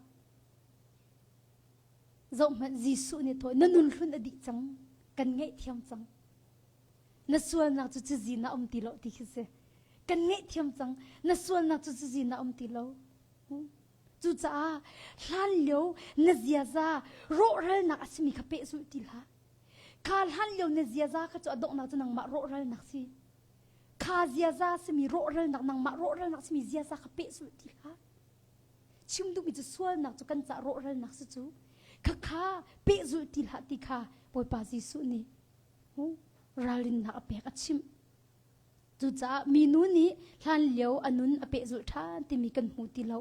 Speaker 1: Zohhmanh Jesuh nih thawi na nun hlun a dih cang kan ngaihthiam cang na sualnak cu cazin ah um ti lo ti khi si kan ngaihthiam cang na sualnak cu cazin ah um ti lo cucaah hlan lio na ziaza rawhralnak a simi kha pehzulh ti hlah kha hlan lio na ziaza kha cu a donghnak cu nangmah rawhralnak si. Kha ziaza simi rawhralnak nangmah rawhralnak simi ziaza kha pehzulh ti hlah. Chim duhmi cu sualnak cu kan cah rawhralnak si cu. Khakha pehzulh ti hlah ti kha Bawipa Jesuh nih ralrinnak a pek a chimh. Cucaah minu nih hlanlio a nun a pehzulh ṭhan timi kan hmu ti lo.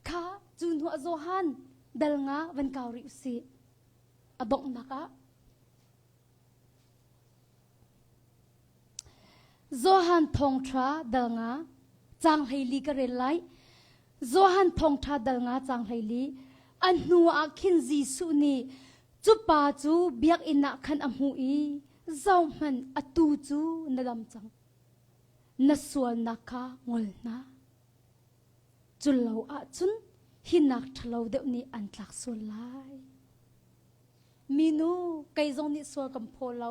Speaker 1: Kha cu hnuah Johan dal nga van kau rih usih. A donghnak ah Johan thawngṭha dal nga caang 14 ka rel lai. Johan thawngṭha dal nga caang 14 a hnu ah khin Jesuh nih cu pa cu biakinn ah khan a hmuh i zohhmanh atu cu na dam cang. Na sualnak kha ngol hna. Cullo ahcun hi nak ṭhalo deuh nih an tlak sual lai. Minu kei zong nih sual kan phaw lo.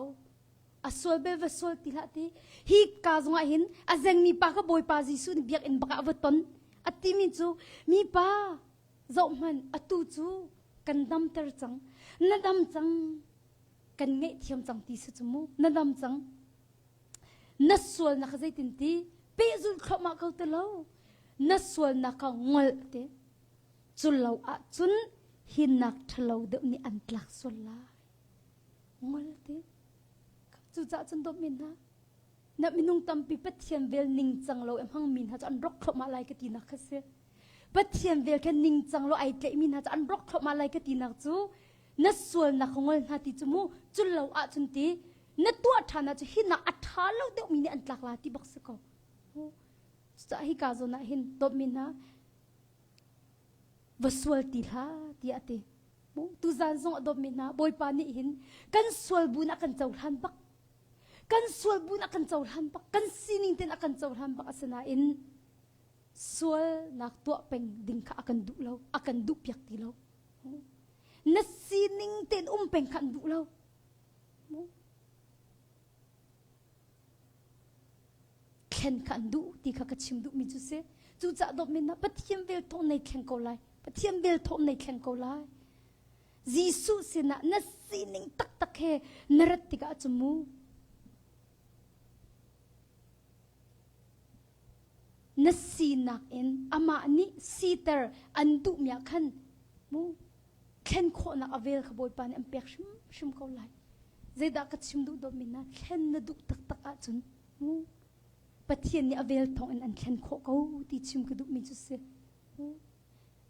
Speaker 1: A sual bel va sual ti hlah ti. Hi ka zong ah hin a zengmi pa kha Bawipa Jesuh nih biakinn bak ah a va ton. A timi cu mi pa zohhmanh atu cu kan damter cang. Na dam cang. Kan ngaihthiam cang ti si cu mu. Na dam cang. Na sualnak kha zeitin ti pehzulh thluahmah ko ti lo. Na sualnak kha ngolh te. Cullo ahcun hinnak ṭhalo deuh nih an tlak sual lai. Ngol ti. Cucaah cun dawtmi hna, na minung tampi Pathian vel ningcang lo i hmangmi hna cu an rawk thluahmah lai ka tinak kha si. Pathian vel kha ningcang lo ai tlaihmi hna cu an rawk thluahmah lai ka tinak cu na sualnak kha ngol hna ti cu mu cullo ahcun ti na tuah ṭhan ahcun hinak a ṭha lo deuhmi nih an tlak la ti bak si ko. Cucaah hika zawn ah hin dawtmi hna va sual ti hlah tiah a ti. Tuzan zong a dawtmi hna Bawipa nih hin kan sual bu in a kan cohlan bak. Kan sual bu in a kan cohlan bak. Kan sining tein a kan cohlan bak asinain sualnak tuah peng ding kha a kan duh lo. A kan duh piak ti lo. Na sining tein um peng kha an duh lo. Thlen kha an duh ti kha ka chim duhmi cu si. Cucaah dawtmi na Pathian vel thawng nei thleng ko lai. Pathian vel thawng nei thleng ko lai. Jesuh sinah na sining taktak he na rat tikah cu mu na sinak in amah nih siter an duhmi ah khan mu thlen khawhnak a vel kha Bawipa nih an pek hrimhrim ko lai. Zeidah ka chim duh dawtmi na thlen na duh taktak ahcun mu Pathian nih a vel thawng in an thlen khawh ko ti chim ka duhmi cu si.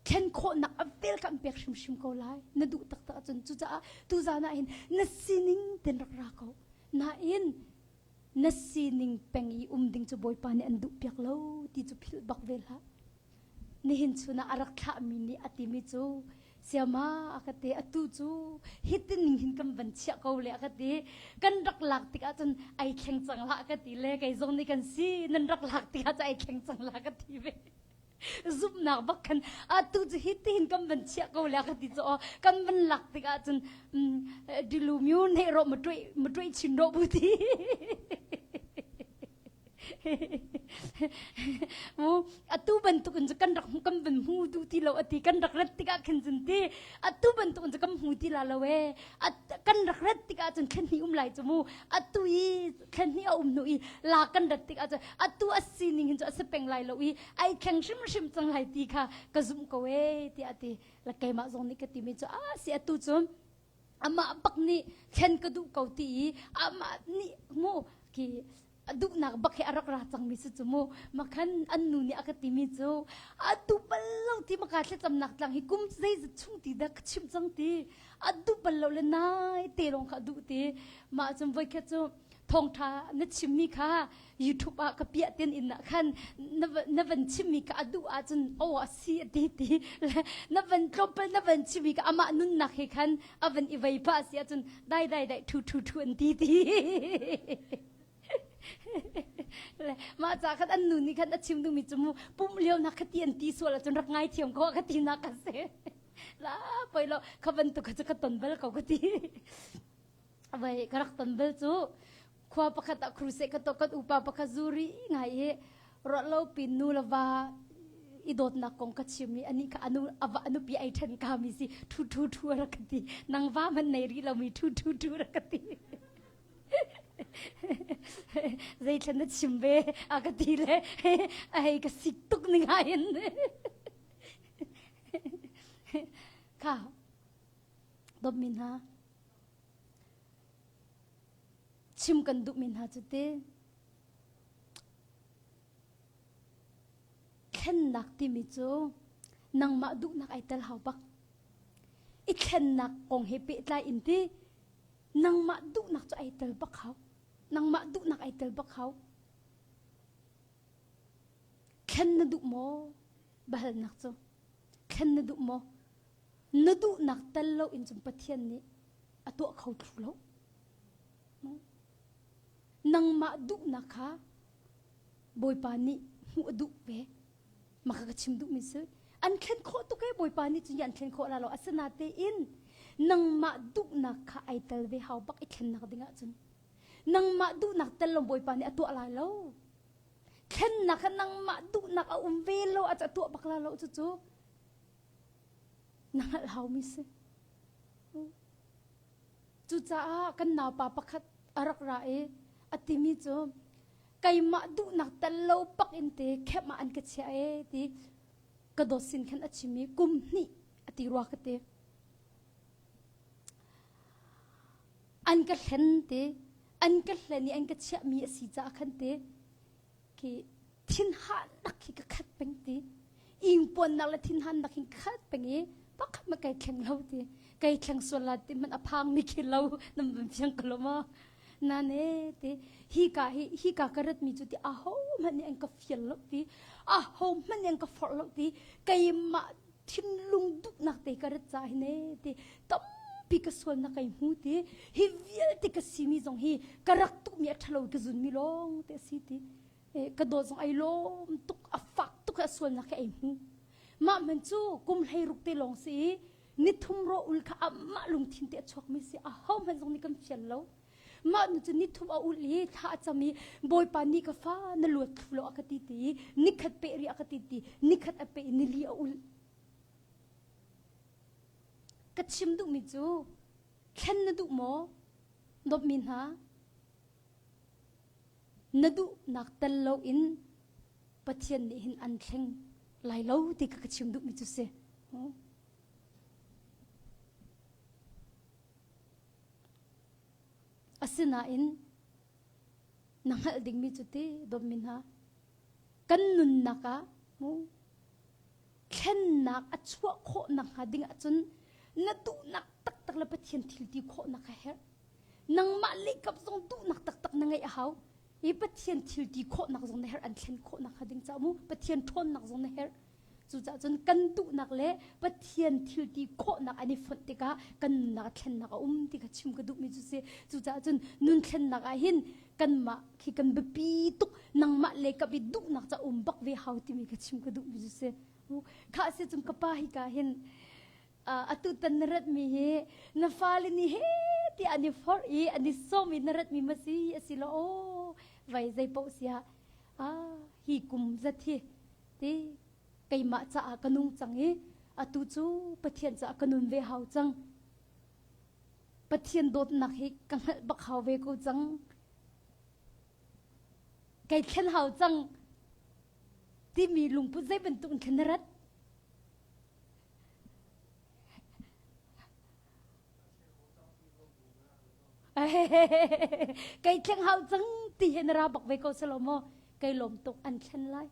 Speaker 1: Thlen khawhnak a vel ka an pek hrimhrim ko lai. Na duh taktak ahcun cucaah tuzan ah hin na sining ten rak ra ko. Nain na sining peng i um ding cu Bawipa nih an duh piak lo ti cu philh bak ve hlah. Nihin chun ah a rak thlahmi nih a timi cu siama a ka ti atu cu hitin ning hin kan van chiah ko le a ka ti kan rak lak tik ahcun ai thleng cang la ka ti le kei zong nih kan si nan rak lak tik ahcun ai thleng cang la ka ti ve zumhnak bak khan atu cu hitihin kan van chiah ko le ka ti cu aw kan van lak tik ahcun dilu myu ne ro ma tuai ma tuai chin ro bu ti Mu atu bantuk in cu kan rak kan van hmu duh ti lo ati kan rak rat tikah khin cun ti atu bantuk in cu kan hmu ti la lo e kan rak rat tikah cun thlen hnih um lai cu mu atu i thlen hnih a um hnu i la kan rat tikah cun atu a sining hin cu a si peng lai lo i ai thleng hrimhrim cang lai ti kha ka zumh ko e tiah a ti la keimah zong nih ka timi cu a si atu cu amah bak nih thlen ka duh ko ti i amah nih mu ki duhnak bak hi a rak ra cangmi si cu mu makhan an nu nih a ka timi cu a duh bal lo ti maka thlacamnak tlang hi kum zeizat chung ti dah ka chimh cang ti a duh bal lo le nai te lawng kha a duh ti mah cun voikhat cu thawngtha na chimmi kha YouTube ah ka piah ten in ah khan na van chimmi kha a duh ahcun aw a si a ti ti na van tlawmpal na van chimmi kha amah nunnak he khan a van i vei pah si ahcun dai dai dai thu thu thu an ti ti le mah ca khan an nu nih khan a chim duhmi cu mu pum lio nak kha ti an ti sual ahcun rak ngai thiam ko ka ti nak ka si la poi lo kha bantuk kha cu ka ton bal ko ka ti vai ka rak ton bal cu khua pakhat ah crusade ka to kan upa pakhat zuri ngai i ruah pin nu le va i dawtnak kong ka chim i ani kha anu ava anupi ai then ka mi si thu thu thu ra ka ti nang va man nei ri lo mi thu thu thu ra ka ti. Zeithlan na chim ve a ka ti le a hei ka sik tuk ning in. Kha dawtmi hna chim kan duhmi hna cu ti thlennak timi cu nangmah duhnak ai tel hau bak. I thlennak kong he pehtlai in ti nangmah duhnak cu ai tel bak hau. Nangmah duhnak ai tel bak hau. Thlen na duh maw? Bahalnak cu thlen na duh maw? Na duhnak tel lo in cun Pathian nih a tuah kho thlu lo. Nangmah duhnak kha Bawipa nih hmuh a duh ve. Maka ka chim duhmi si. An thlen khawh tuk e Bawipa nih cun an thlen khawh la lo. Asinatein nangmah duhnak kha ai tel ve hau bak i thlennak ding ahcun. Nangmah duhnak tel lo Bawipa nih a tuah lai lo. Thlennak kha nangmah duhnak a um ve lo a tuah bak la lo cucu na hngalh haumi si. Cucaah kan naupa pakhat a rak ra i a timi cu keimah duhnak tel lo pak in te khem ah an ka chiah e ti ka dawt sin khan a chim i kum hnih a ti rua ka ti. An ka hlen ti an ka hlen i an ka chiahmi a si caah khan ti khi thinhannak khi ka khat peng ti ingpuannak le thinhannak hin khat peng i pakhat ma kai thleng lo ti kai thleng sual la ti man a phang mi khi lo nam van fiang ko lo maw na ne ti hi ka hi hi ka ka rat mi cu ti a ho hmanh nih an ka fial lo ti a ho hmanh nih an ka forh lo ti keimah thinlung duhnak te ka rat ca hi ne ti tampi ka sualnak kai hmu ti hi vialte ka simi zong hi ka rak tukmi a ṭhalo ka zunmi lawng te a si ti ka dawt zong ai lawm tuk a fak tuk a sualnak hi ai hmu mah man cu kum hlei ruk te lawng si i nithum ro ul kha amah lungthin te a chuakmi si a ho hmanh zong nih kan fial lo Mah nu cu nithum a ulh i thla a cam i Bawipa nih ka fa na luat thlu lo a ka ti ti i nikhat peh rih a ka ti ti nikhat a peh i nili a ulh. Ka chim duhmi cu thlen na duh maw? Dawtmi hna, na duhnak tel loin Pathian nih hin an thleng lai lo ti ka ka chim duhmi cu si. Asinain na hngalh dingmi cu ti dawtmi hna kan nunnak ah mu thlennak a chuah khawh nakhnga ding ahcun na duhnak taktak le Pathian thil ti khawhnak a herh. Nangmah lehkap zong duhnak taktak na ngeih a hau. I Pathian thil ti khawhnak zong na herh an thlen khawh nakhnga ding caah mu Pathian ṭhawnnak zong na herh. Cucaah cun kan duhnak le Pathian thil ti khawhnak an i fonh tikah kan nunnak thlennak a um ti kha chim ka duhmi cu si. Cucaah cun nun thlennak ah hin kanmah khi kan biapi tuk nangmah le ka bi duhnak ca um bak ve hau timi kha chim ka duhmi cu si. Kha si cun ka pa hi ka hin atu tan na ratmi hi na fale nih he ti an i forh i an i sawm i na ratmi ma si a si lo aw vai zei paoh sia ah hi kum zat hi ti keimah caah ka nung cang i atu cu Pathian caah ka nun ve hau cang Pathian dawtnak hi ka hngalh bak hau ve ko cang kai thlen hau cang timi lungput zei bantuk in khan na rat Kai thleng hau cang ti he na ra bak ve ko selo maw kai lawm tuk an thlen lai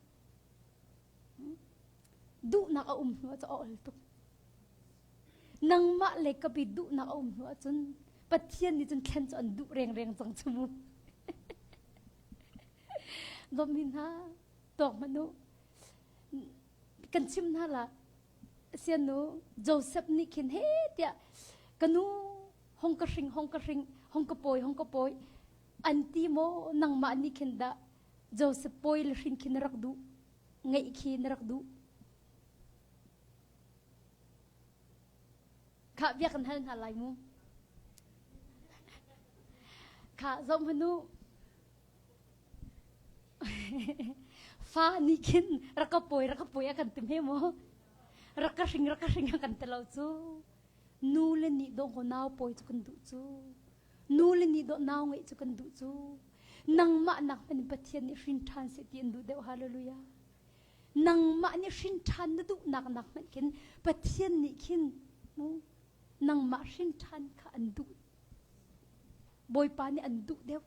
Speaker 1: duhnak a um hnu ah a ol tuk nangmah le ka bi duhnak a um hnu ahcun Pathian nih cun thlen cu an duh rengreng cang cu mu dawtmi hna tuak hmanh u kan chim hna la sianu Joseph nih khin he tiah ka nu hong ka hring hong ka hring hong ka pawi hong ka pawi an ti maw nangmah nih khin dah Joseph pawi le hrin khi na rak duh ngeih khi na rak duh kha bia kan hal hna lai mu kha zoh hmanu Fa nih khin rak ka pawi rak ka pawi a kan ti hme maw? Rak ka hring rak ka hring a kan ti lo cu. Nu le nih dawh nau pawi cu kan duh cu. Nu le nih dawh nau ngeih cu kan duh cu. Nangmah nak hmanh in Pathian nih hrin ṭhan seh ti an duh deuh. Hallelujah. Nangmah nih hrin ṭhan na duhnak nak hmanh khin Pathian nih khin nangmah hrin ṭhan kha an duh. Bawipa nih an duh deuh.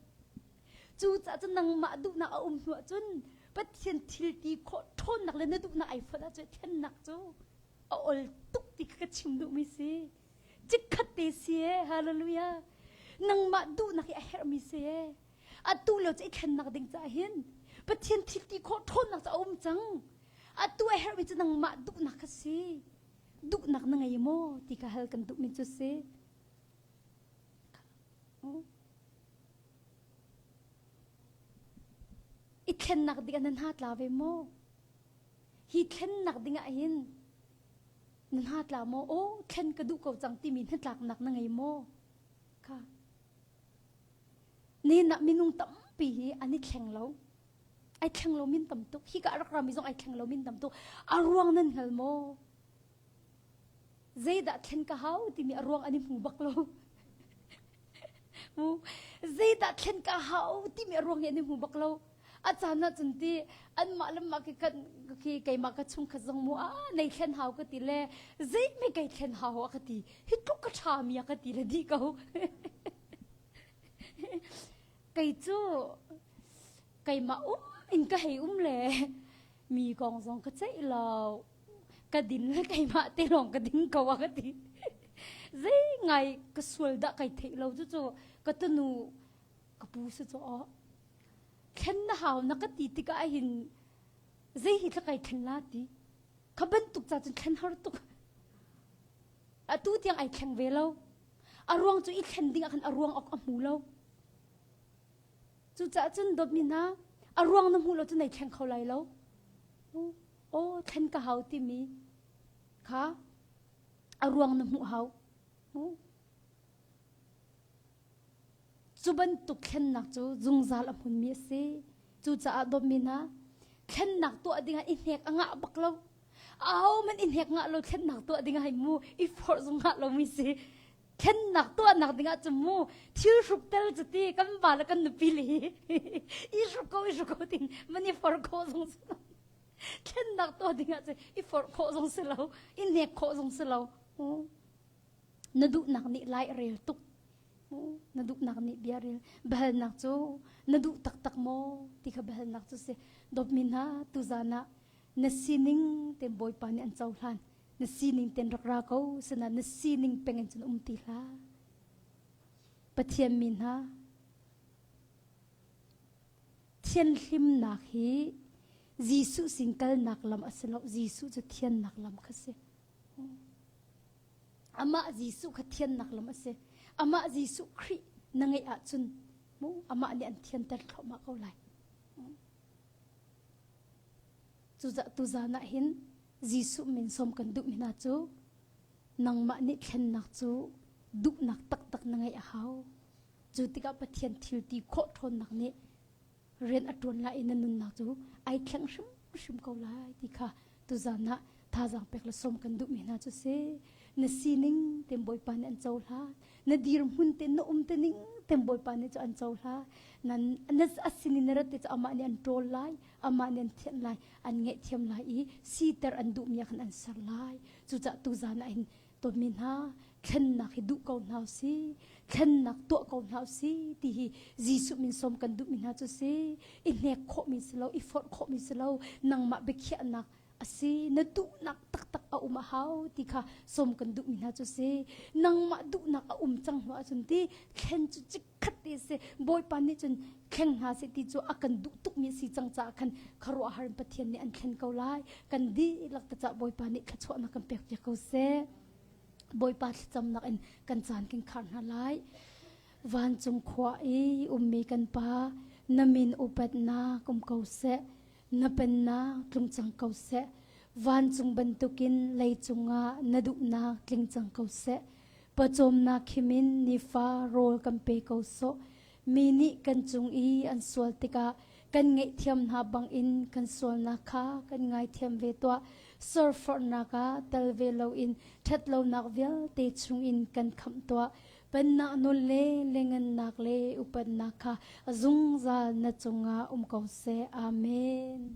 Speaker 1: Cucaah cun nangmah duhnak a um hnu ahcun Pathian thil ti khawh ṭhawnnak le na duhnak ai fonh ahcun thlennak cu a ol tuk ti kha ka chim duhmi si. Chikkhat te si ee, hallelujah. Nangmah duhnak hi a herhmi si ee. Atu lio cu i thlennak ding caah hin Pathian thil ti khawh ṭhawnnak cu a um cang. Atu a herhmi cu nangmah duhnak kha si. Duhnak na ngei maw ti kha hal kan duhmi cu si. I thlennak ding ah na hna tla ve maw? Hi thlennak ding ah hin na hna tla maw? Aw, thlen ka duh ko cang timi hnatlaknak na ngei maw? Kha. Nihin ah minung tampi hi an i thleng lo. Ai thleng lo min tam tuk. Hi ka rak rami zong ai thleng lo min tam tuk. A ruang nan hngal maw? Zeidah thlen ka hau timi a ruang an i hmu bak lo. Mu zeidah thlen ka hau timi a ruang hi an i hmu bak lo. A caan ah cun ti anmah le mah khi kan khi keimah ka chungkhat zong mu a nei thlen hau ka ti le zei me kei thlen hau a ka ti hi tluk ka ṭha mi a ka ti le di ko. Kei cu keimah um in ka hei um le mi kong zong ka ceih lo. Ka din le keimah te lawng ka ding ko a ka ti. Zei ngai ka sual dah kai theih lo cu cu ka tunu ka pu si cu aw. Thlen na hau na ka ti tikah hin zei hi thla kai thlen la ti. Kha bantuk ca cun thlen har tuk. Atu tiang ai thleng ve lo. A ruang cu i thlen ding ah khan a ruang awk a hmu lo. Cucaah cun dawtmi hna, a ruang na hmuh lo cu nei thleng kho lai lo. Aw, thlen ka hau timi kha a ruang na hmuh hau. Cu bantuk thlennak cu zungzal a hmunmi a si. Cucaah dawtmi hna, thlennak tuah dingah i hnek a ngah bak lo. Ahohmanh i hnek ngah lo thlennak tuah dingah hei mu i forh zong ngah lomi si. Thlennak tuahnak dingah cu mu thil hruk tel cu ti kan va le kan nupi le hi i hruk ko i hruk ko tin man i forh khawh zong si lo. Thlennak tuah dingah cu i forh khawh zong si lo, i hnek khawh zong si lo. Na duhnak nih lai a rel tuk. Na duhnak nih bia rel. Biahalnak cu na duh taktak maw ti kha biahalnak cu si. Dawtmi hna tuzan ah na sining ten Bawipa nih an cohlan. Na sining ten rak ra ko sinain na sining peng in cun um ti hlah. Pathian mi hna thianhlimnak hi Jesuh sin kalnak lam a si lo. Jesuh cu thiannak lam kha si. Amah Jesuh kha thiannak lam a si. Amah Jesuh Khrih na ngeih ahcun mu amah nih an thianter thluahmah ko lai. Cucaah tuzan ah hin Jesuh min sawm kan duhmi hna cu nangmah nih thlennak cu duhnak taktak na ngeih a hau. Cu tikah Pathian thil ti khawh ṭhawnnak nih rian a ṭuan lai i na nunnak cu ai thleng hrimhrim ko lai ti kha tuzan ah thazaang pek le sawm kan duhmi hna cu si. Na sining ten Bawipa nih an cohlan. Na dirhmun te na um te ning ten Bawipa nih cu an cohlan. Nan na a sinin na rat te cu amah nih an ṭawl lai, amah nih an thianh lai, an ngaihthiam lai i siter an duhmi ah khan an ser lai. Cucaah tuzan ah hin tonmi hna thlennak hi duh ko hna si thlennak tuah ko hna si ti hi Jesuh min sawm kan duhmi hna cu si i hnek khawhmi si lo i forh khawhmi si lo nangmah biakhiahnak a si na duhnak taktak a um a hau ti kha sawm kan duhmi hna cu si nangmah duhnak a um cang hnu ahcun ti thlen cu chikkhat te si Bawipa nih cun thleng hna seh ti cu a kan duh tukmi si cang caah khan khuaruahhar in Pathian nih an thlen ko lai kan dihlak te caah Bawipa nih thluachuahnak kan pek piak ko seh Bawipa thlacamnak in kan caan kan khar hna lai vancung khua i ummi kan pa na min upatnak um ko seh na pennak tlung cang ko seh vancung bantukin leicung ah na duhnak tling cang ko seh pawcawmnak khimin nifa rawl kan pe ko sawh Mi nih kan cung i an sual tikah kan ngaihthiam hna bangin kan sualnak kha kan ngaithiam ve tuah. Surforhnak ah tel ve loin ṭhatlonak vialte chungin kan khamh tuah. Pennak nawl le lengannak le upatnak kha a zungzal na cungah um ko seh. Amen.